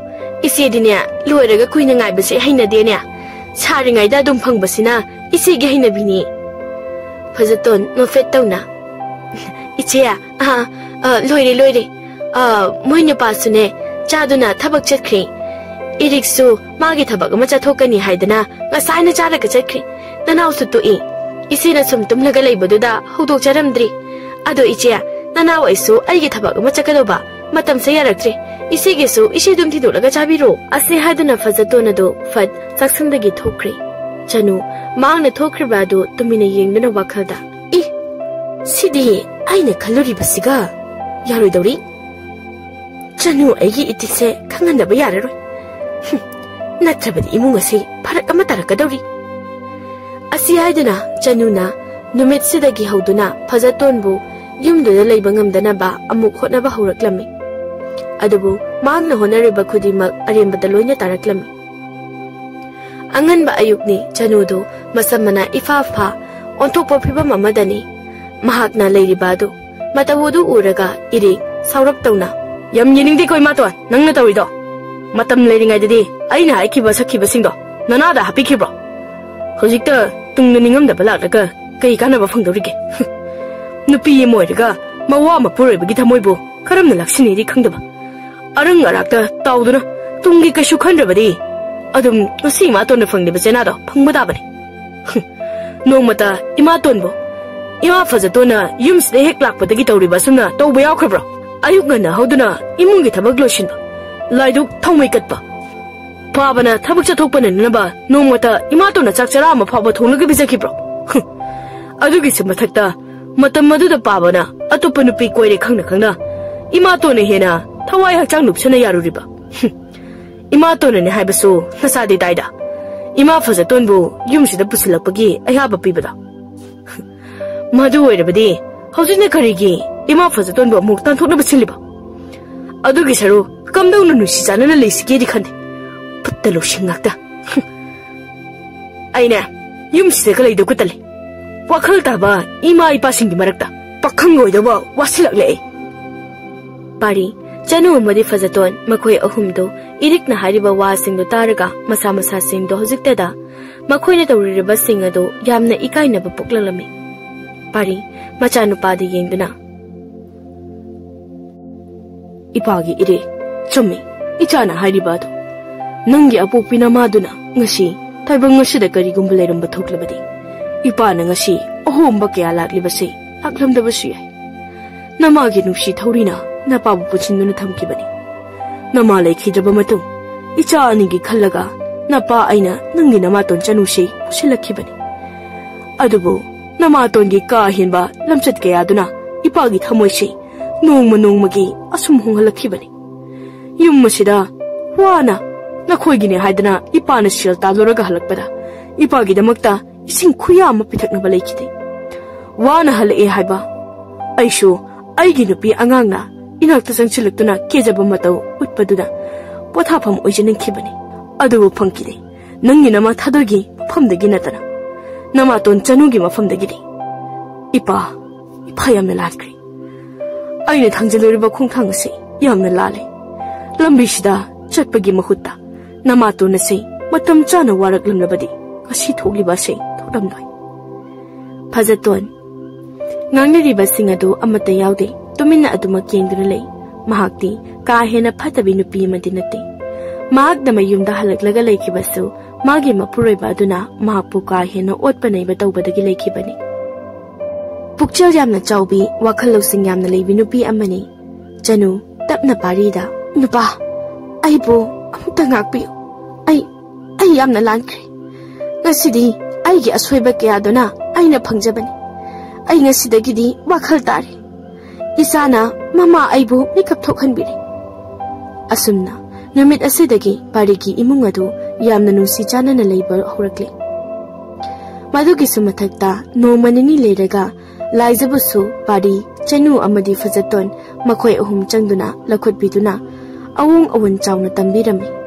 ꯏꯆꯦꯗꯤꯅꯦ, ꯂꯣꯏꯔꯒ ꯀꯨꯏꯅ ꯉꯥꯏꯕꯁꯦ ꯍꯩꯅꯗꯦꯅꯦ꯫ ꯁꯥꯔꯤꯉꯩꯗ ꯑꯗꯨꯝ ꯐꯪꯕꯁꯤꯅ ꯏꯆꯦꯒꯤ ꯍꯩꯅꯕꯤꯅꯤ꯫" ꯐꯖꯇꯣꯟ ꯅꯣꯛꯐꯦꯠ ꯇꯧꯅ, "ꯏꯆꯦ, ꯑꯥ, ꯑꯥ, ꯂꯣꯏꯔꯦ, ꯂꯣꯏꯔꯦ꯫ ꯑꯥ, ꯃꯣꯏ ꯅꯨꯄꯥꯁꯨꯅꯦ, ꯆꯥꯗꯨꯅ ꯊꯕꯛ ꯆꯠꯈ꯭ꯔꯦ꯫ ꯏꯔꯤꯛꯁꯨ ꯃꯥꯒꯤ ꯊꯕꯛ ꯑꯃ ꯆꯠꯊꯣꯛꯀꯅꯤ ꯍꯥꯏꯗꯅ ꯉꯁꯥꯏꯅ ꯆꯥꯔꯒ ꯆꯠꯈ꯭ꯔꯦ꯫ ꯅꯅꯥꯎꯁꯨ ꯇꯣꯛꯏ꯫ ꯏꯆꯦꯅ ꯁꯨꯝ ꯇꯨꯝꯂꯒ ꯂꯩꯕꯗꯨꯗ ꯍꯧꯗꯣꯛꯆꯔꯝꯗ꯭ꯔꯤ꯫ ꯑꯗꯣ ꯏꯆꯦ, ꯅꯅꯥꯎ ꯑꯩꯁꯨ ꯑꯩꯒꯤ ꯊꯕꯛ ꯑꯃ ꯆꯠꯀꯗꯧꯕ꯫ ꯃꯇꯝꯁꯦ ꯌꯥꯔꯛꯇ꯭ꯔꯦ꯫ ꯏꯆꯦꯒꯤꯁꯨ ꯏꯆꯦ ꯑꯗꯨꯝ ꯊꯤꯗꯣꯛꯂꯒ ꯆꯥꯕꯤꯔꯣ꯫" ꯑꯁꯤ ꯍꯥꯏꯗꯨꯅ ꯐꯖꯇꯣꯟ ꯑꯗꯨ ꯐꯠ ꯆꯥꯛꯁꯪꯗꯒꯤ ꯊꯣꯛꯈ꯭ꯔꯦ꯫ ꯆꯅꯨ ꯃꯍꯥꯛꯅ ꯊꯣꯛꯈ꯭ꯔꯤꯕ ꯑꯗꯨ ꯇꯨꯃꯤꯟꯅ ꯌꯦꯡꯗꯨꯅ ꯋꯥꯈꯜꯗ, "ꯏ, ꯁꯤꯗꯤ ꯑꯩꯅ ꯈꯜꯂꯨꯔꯤꯕꯁꯤꯒ ꯌꯥꯔꯣꯏꯗꯧꯔꯤ꯫ ꯆꯅꯨ ꯑꯩꯒꯤ ꯏꯇꯤꯛꯁꯦ ꯈꯪꯍꯟꯗꯕ ꯌꯥꯔꯔꯣꯏ꯫ ꯍꯨꯝ, ꯅꯠꯇ꯭ꯔꯕꯗꯤ ꯏꯃꯨꯡ ꯑꯁꯤ ꯐꯔꯛ ꯑꯃ ꯇꯥꯔꯛꯀꯗꯧꯔꯤ꯫" ꯑꯁꯤ ꯍꯥꯏꯗꯨꯅ ꯆꯅꯨꯅ ꯅꯨꯃꯤꯠꯁꯤꯗꯒꯤ ꯍꯧꯗꯨꯅ ꯐꯖꯇꯣꯟꯕꯨ ꯌꯨꯝꯗꯨꯗ ꯂꯩꯕ ꯉꯝꯗꯅꯕ ꯑꯃꯨꯛ ꯍꯣꯠꯅꯕ ꯍꯧꯔꯛꯂꯝꯃꯤ꯫ ꯑꯗꯨꯕꯨ ꯃꯍꯥꯛꯅ ꯍꯣꯠꯅꯔꯤꯕ ꯈꯨꯗꯤꯡꯃꯛ ꯑꯔꯦꯝꯕꯗ ꯂꯣꯏꯅ ꯇꯥꯔꯛꯂꯝꯃꯤ꯫ ꯑꯉꯟꯕ ꯑꯌꯨꯛꯅꯤ꯫ ꯆꯅꯨꯗꯨ ꯃꯁꯝ ꯃꯅꯥ ꯏꯐꯥ ꯐꯥ ꯑꯣꯟꯊꯣꯛꯄ ꯐꯤꯕꯝ ꯑꯃꯗꯅꯤ ꯃꯍꯥꯛꯅ ꯂꯩꯔꯤꯕ ꯑꯗꯨ꯫ ꯃꯇꯧ ꯑꯗꯨ ꯎꯔꯒ ꯏꯔꯤꯛ ꯁꯥꯎꯔꯞ ꯇꯧꯅ, "ꯌꯥꯝ ꯌꯦꯡꯅꯤꯡꯗꯦꯀꯣ ꯏꯃꯥꯇꯣꯟ, ꯅꯪꯅ ꯇꯧꯔꯤꯗꯣ꯫ ꯃꯇꯝ ꯂꯩꯔꯤꯉꯩꯗꯗꯤ ꯑꯩꯅ ꯍꯥꯏꯈꯤꯕ ꯁꯛꯈꯤꯕꯁꯤꯡꯗꯣ ꯅꯅꯥꯗ ꯍꯥꯞꯄꯤꯈꯤꯕ꯭ꯔꯣ? ꯍꯧꯖꯤꯛꯇ ꯇꯨꯡꯗ ꯅꯤꯡꯉꯝꯗꯕ ꯂꯥꯛꯂꯒ ꯀꯩ ꯀꯥꯟꯅꯕ ꯐꯪꯗꯧꯔꯤꯒꯦ? ꯅꯨꯄꯤ ꯑꯃ ꯑꯣꯏꯔꯒ ꯃꯋꯥ ꯃꯄꯨꯔꯣꯏꯕꯒꯤ ꯊꯃꯣꯏꯕꯨ ꯀꯔꯝꯅ ꯂꯥꯛꯁꯤꯟꯅꯤꯗꯤ ꯈꯪꯗꯕ꯫ ꯑꯔꯪ ꯑꯔꯥꯛꯇ ꯇꯥꯎꯗꯨꯅ ꯇꯨꯡꯒꯤ ꯀꯩꯁꯨ ꯈꯟꯗ꯭ꯔꯕꯗꯤ ꯑꯗꯨꯝ ꯉꯁꯤ ꯏꯃꯥꯇꯣꯟꯅ ꯐꯪꯂꯤꯕ ꯆꯦꯅꯥꯗꯣ ꯐꯪꯕ ꯇꯥꯕꯅꯤ꯫" ꯅꯣꯡꯃꯇ ꯏꯃꯥꯇꯣꯟꯕꯨ, ꯏꯃꯥ ꯐꯖꯇꯣꯟꯅ ꯌꯨꯝꯁꯤꯗ ꯍꯦꯛ ꯂꯥꯛꯄꯗꯒꯤ ꯇꯧꯔꯤꯕ ꯑꯁꯨꯝꯅ ꯇꯧꯕ ꯌꯥꯎꯈ꯭ꯔꯕ꯭ꯔꯣ? ꯑꯌꯨꯛ ꯉꯟꯅ ꯍꯧꯗꯨꯅ ꯏꯃꯨꯡꯒꯤ ꯊꯕꯛ ꯂꯣꯏꯁꯤꯟꯕ, ꯂꯥꯏꯗꯨꯛ ꯊꯧꯃꯩ ꯀꯠꯄ, ꯐꯥꯕꯅ ꯊꯕꯛ ꯆꯠꯊꯣꯛꯄ ꯅꯪꯅꯕ ꯅꯣꯡꯃꯇ ꯏꯃꯥꯇꯣꯟꯅ ꯆꯥꯛ ꯆꯔꯥ ꯑꯃ ꯐꯥꯎꯕ ꯊꯣꯡꯂꯒ ꯄꯤꯖꯈꯤꯕ꯭ꯔꯣ? ꯍꯨꯝ, ꯑꯗꯨꯒꯤꯁꯨ ꯃꯊꯛꯇ ꯃꯇꯝ ꯑꯗꯨꯗ ꯄꯥꯕꯅ ꯑꯇꯣꯞꯄ ꯅꯨꯄꯤ ꯀꯣꯏꯔꯦ ꯈꯪꯅ ꯈꯪꯅ ꯏꯃꯥꯇꯣꯟꯅ ꯍꯦꯟꯅ ꯊꯋꯥꯏ ꯍꯛꯆꯥꯡ ꯂꯨꯞꯁꯟꯅ ꯌꯥꯔꯨꯔꯤꯕ? ꯍꯨꯝ꯫ ꯏꯃꯥꯇꯣꯟꯅꯅꯦ ꯍꯥꯏꯕꯁꯨ ꯅꯁꯥꯗꯤ ꯇꯥꯏꯗ꯫ ꯏꯃꯥ ꯐꯖꯇꯣꯟꯕꯨ ꯌꯨꯝꯁꯤꯗ ꯄꯨꯁꯤꯜꯂꯛꯄꯒꯤ ꯑꯌꯥꯕ ꯄꯤꯕꯗꯣ꯫ ꯃꯗꯨ ꯑꯣꯏꯔꯕꯗꯤ ꯍꯧꯖꯤꯛꯅ ꯀꯔꯤꯒꯤ ꯏꯃꯥ ꯐꯖꯇꯣꯟꯕꯨ ꯑꯃꯨꯛ ꯇꯥꯟꯊꯣꯛꯅꯕ ꯁꯤꯜꯂꯤꯕ? ꯑꯗꯨꯒꯤ ꯁꯔꯨ ꯀꯝꯗꯧꯅ ꯅꯨꯡꯁꯤ ꯆꯥꯟꯅꯅ ꯂꯩꯁꯤꯒꯦꯗꯤ ꯈꯟꯗꯦ꯫ ꯐꯠꯇ ꯂꯧꯁꯤꯡ ꯉꯥꯛꯇ꯫ ꯍꯨꯝ꯫ ꯑꯩꯅꯦ ꯌꯨꯝꯁꯤꯗꯒ ꯂꯩꯗꯧ ꯈꯛꯇ ꯂꯩ꯫ ꯋꯥꯈꯜ ꯇꯥꯕ ꯏꯃꯥ ꯏꯄꯥꯁꯤꯡꯒꯤ ꯃꯔꯛꯇ ꯄꯥꯈꯪ ꯑꯣꯏꯗꯧꯕ ꯋꯥꯁꯤꯜꯂꯛꯂꯦ ꯑꯩ꯫ ꯄꯥꯔꯤ, ꯆꯅꯨ ꯑꯃꯗꯤ ꯐꯖꯇꯣꯟ ꯃꯈꯣꯏ ꯑꯍꯨꯝꯗꯨ ꯏꯔꯤꯛꯅ ꯍꯥꯏꯔꯤꯕ ꯋꯥꯁꯤꯡꯗꯨ ꯇꯥꯔꯒ ꯃꯁꯥ ꯃꯁꯥꯁꯤꯡꯗꯨ ꯍꯧꯖꯤꯛꯇꯗ ꯃꯈꯣꯏꯅ ꯇꯧꯔꯤꯕꯁꯤꯡ ꯑꯗꯨ ꯌꯥꯝꯅ ꯏꯀꯥꯏꯅꯕ ꯄꯣꯛꯂꯛꯂꯝꯃꯤ꯫ ꯄꯥꯔꯤ, ꯃꯆꯥꯅꯨꯄꯥꯗ ꯌꯦꯡꯗꯨꯅ, "ꯏꯄꯥꯒꯤ ꯏꯔꯦ, ꯆꯨꯝꯃꯤ, ꯏꯆꯥꯅ ꯍꯥꯏꯔꯤꯕ ꯑꯗꯨ꯫ ꯅꯪꯒꯤ ꯑꯄꯣꯛꯄꯤ ꯅꯃꯥꯗꯨꯅ ꯉꯁꯤ ꯇꯥꯏꯕꯪ ꯑꯁꯤꯗ ꯀꯔꯤꯒꯨꯝꯕ ꯂꯩꯔꯝꯕ ꯊꯣꯛꯂꯕꯗꯤ, ꯏꯄꯥꯅ ꯉꯁꯤ ꯑꯍꯣꯡꯕ ꯀꯌꯥ ꯂꯥꯛꯂꯤꯕꯁꯤ ꯂꯥꯛꯂꯝꯗꯕꯁꯨ ꯌꯥꯏ꯫ ꯅꯃꯥꯒꯤ ꯅꯨꯡꯁꯤ ꯊꯧꯔꯤꯅ ꯅꯄꯥꯕꯨ ꯄꯨꯟꯁꯤꯟꯗꯨꯅ ꯊꯝꯈꯤꯕꯅꯤ꯫ ꯅꯃꯥ ꯂꯩꯈꯤꯗ꯭ꯔꯕ ꯃꯇꯨꯡ, ꯏꯆꯥ ꯑꯅꯤꯒꯤ ꯈꯜꯂꯒ ꯅꯄꯥ ꯑꯩꯅ ꯅꯪꯒꯤ ꯅꯃꯥꯇꯣꯟ ꯆꯅꯨꯁꯤ ꯄꯨꯁꯤꯜꯂꯛꯈꯤꯕꯅꯤ꯫ ꯑꯗꯨꯕꯨ ꯅꯃꯥꯇꯣꯟꯒꯤ ꯀꯥ ꯍꯦꯟꯕ ꯂꯝꯆꯠ ꯀꯌꯥꯗꯨꯅ ꯏꯄꯥꯒꯤ ꯊꯃꯣꯏꯁꯤ ꯅꯣꯡꯃ ꯅꯣꯡꯃꯒꯤ ꯑꯁꯨꯝ ꯍꯣꯡꯍꯜꯂꯛꯈꯤꯕꯅꯤ꯫ ꯌꯨꯝ ꯑꯁꯤꯗ ꯋꯥꯅ ꯅꯈꯣꯏꯒꯤꯅꯦ ꯍꯥꯏꯗꯅ ꯏꯄꯥꯅ ꯁꯦꯜ ꯇꯥꯜꯂꯨꯔꯒ ꯍꯜꯂꯛꯄꯗ ꯏꯄꯥꯒꯤꯗꯃꯛꯇ ꯏꯁꯤꯡ ꯈꯨꯌꯥ ꯑꯃ ꯄꯤꯊꯛꯅꯕ ꯂꯩꯈꯤꯗꯦ꯫ ꯋꯥꯅ ꯍꯜꯂꯛꯑꯦ ꯍꯥꯏꯕ ꯑꯩꯁꯨ ꯑꯩꯒꯤ ꯅꯨꯄꯤ ꯑꯉꯥꯡꯅ ꯏꯅꯥꯛꯇ ꯆꯪꯁꯤꯜꯂꯛꯇꯨꯅ ꯀꯦꯖꯕ ꯃꯇꯧ ꯎꯠꯄꯗꯨꯗ ꯄꯣꯊꯥꯐꯝ ꯑꯣꯏꯖꯅꯤꯡꯈꯤꯕꯅꯤ꯫ ꯑꯗꯨꯕꯨ ꯐꯪꯈꯤꯗꯦ꯫ ꯅꯪꯒꯤ ꯅꯃꯥ ꯊꯥꯗꯣꯏꯒꯤ ꯃꯐꯝꯗꯒꯤ ꯅꯠꯇꯅ ꯅꯃꯥꯇꯣꯟ ꯆꯅꯨꯒꯤ ꯃꯐꯝꯗꯒꯤꯗꯤ꯫ ꯏꯄꯥ, ꯏꯄꯥ ꯌꯥꯝꯅ ꯂꯥꯟꯈ꯭ꯔꯦ꯫ ꯑꯩꯅ ꯊꯥꯡꯖꯜꯂꯨꯔꯤꯕ ꯈꯣꯡꯊꯥꯡ ꯑꯁꯤ ꯌꯥꯝꯅ ꯂꯥꯜꯂꯦ꯫ ꯂꯝꯕꯤꯁꯤꯗ ꯆꯠꯄꯒꯤ ꯃꯍꯨꯠꯇ ꯅꯃꯥꯇꯣꯟ ꯑꯁꯤ ꯃꯇꯝ ꯆꯥꯅ ꯋꯥꯔꯛꯂꯝꯂꯕꯗꯤ ꯉꯁꯤ ꯊꯣꯛꯂꯤꯕ ꯑꯁꯤ ꯊꯣꯛꯂꯝꯂꯣꯏ꯫ ꯐꯖꯇꯣꯟ꯫ ꯉꯥꯡꯅꯔꯤꯕꯁꯤꯡ ꯑꯗꯨ ꯑꯃꯠꯇ ꯌꯥꯎꯗꯦ꯫ ꯇꯨꯃꯤꯟꯅ ꯑꯗꯨꯃꯛ ꯌꯦꯡꯗꯨꯅ ꯂꯩ꯫ ꯃꯍꯥꯛꯇꯤ ꯀꯥ ꯍꯦꯟꯅ ꯐꯠꯇꯕꯤ ꯅꯨꯄꯤ ꯑꯃꯗꯤ ꯅꯠꯇꯦ꯫ ꯃꯍꯥꯛꯅ ꯃꯌꯨꯝꯗ ꯍꯜꯂꯛꯂꯒ ꯂꯩꯈꯤꯕꯁꯨ ꯃꯥꯒꯤ ꯃꯄꯨꯔꯣꯏꯕ ꯑꯗꯨꯅ ꯃꯍꯥꯛꯄꯨ ꯀꯥ ꯍꯦꯟꯅ ꯑꯣꯠꯄ ꯅꯩꯕ ꯇꯧꯕꯗꯒꯤ ꯂꯩꯈꯤꯕꯅꯤ꯫ ꯄꯨꯛꯆꯦꯜ ꯌꯥꯝꯅ ꯆꯥꯎꯕꯤ, ꯋꯥꯈꯜ ꯂꯧꯁꯤꯡ ꯌꯥꯝꯅ ꯂꯩꯕꯤ ꯅꯨꯄꯤ ꯑꯃꯅꯤ꯫ ꯆꯅꯨ, ꯇꯞꯅ ꯄꯥꯔꯤꯗ, "ꯅꯨꯄꯥ, ꯑꯩꯕꯨ ꯑꯃꯨꯛꯇ ꯉꯥꯛꯄꯤꯌꯨ꯫ ꯑꯩ, ꯑꯩ ꯌꯥꯝꯅ ꯂꯥꯟꯈ꯭ꯔꯦ꯫ ꯉꯁꯤꯗꯤ ꯑꯩꯒꯤ ꯑꯁꯣꯏꯕ ꯀꯌꯥꯗꯨꯅ ꯑꯩꯅ ꯐꯪꯖꯕꯅꯤ꯫ ꯑꯩ ꯉꯁꯤꯗꯒꯤꯗꯤ ꯋꯥꯈꯜ ꯇꯥꯔꯦ꯫ ꯏꯆꯥꯅ ꯃꯃꯥ ꯑꯩꯕꯨ ꯃꯤꯀꯞ ꯊꯣꯛꯍꯟꯕꯤꯔꯦ꯫ ꯑꯁꯨꯝꯅ ꯅꯨꯃꯤꯠ ꯑꯁꯤꯗꯒꯤ ꯄꯥꯔꯤꯒꯤ ꯏꯃꯨꯡ ꯑꯗꯨ ꯌꯥꯝꯅ ꯅꯨꯡꯁꯤ ꯆꯥꯟꯅꯅ ꯂꯩꯕ ꯍꯧꯔꯛꯂꯤ꯫ ꯃꯗꯨꯒꯤꯁꯨ ꯃꯊꯛꯇ ꯅꯣꯡꯃ ꯅꯤꯅꯤ ꯂꯩꯔꯒ ꯂꯥꯏꯖꯕꯨꯁꯨ ꯄꯥꯔꯤ, ꯆꯅꯨ ꯑꯃꯗꯤ ꯐꯖꯇꯣꯟ ꯃꯈꯣꯏ ꯑꯍꯨꯝ ꯆꯪꯗꯨꯅ ꯂꯧꯈꯠꯄꯤꯗꯨꯅ ꯑꯋꯣꯡ ꯑꯋꯣꯟ ꯆꯥꯎꯅ ꯇꯝꯕꯤꯔꯝꯃꯤ꯫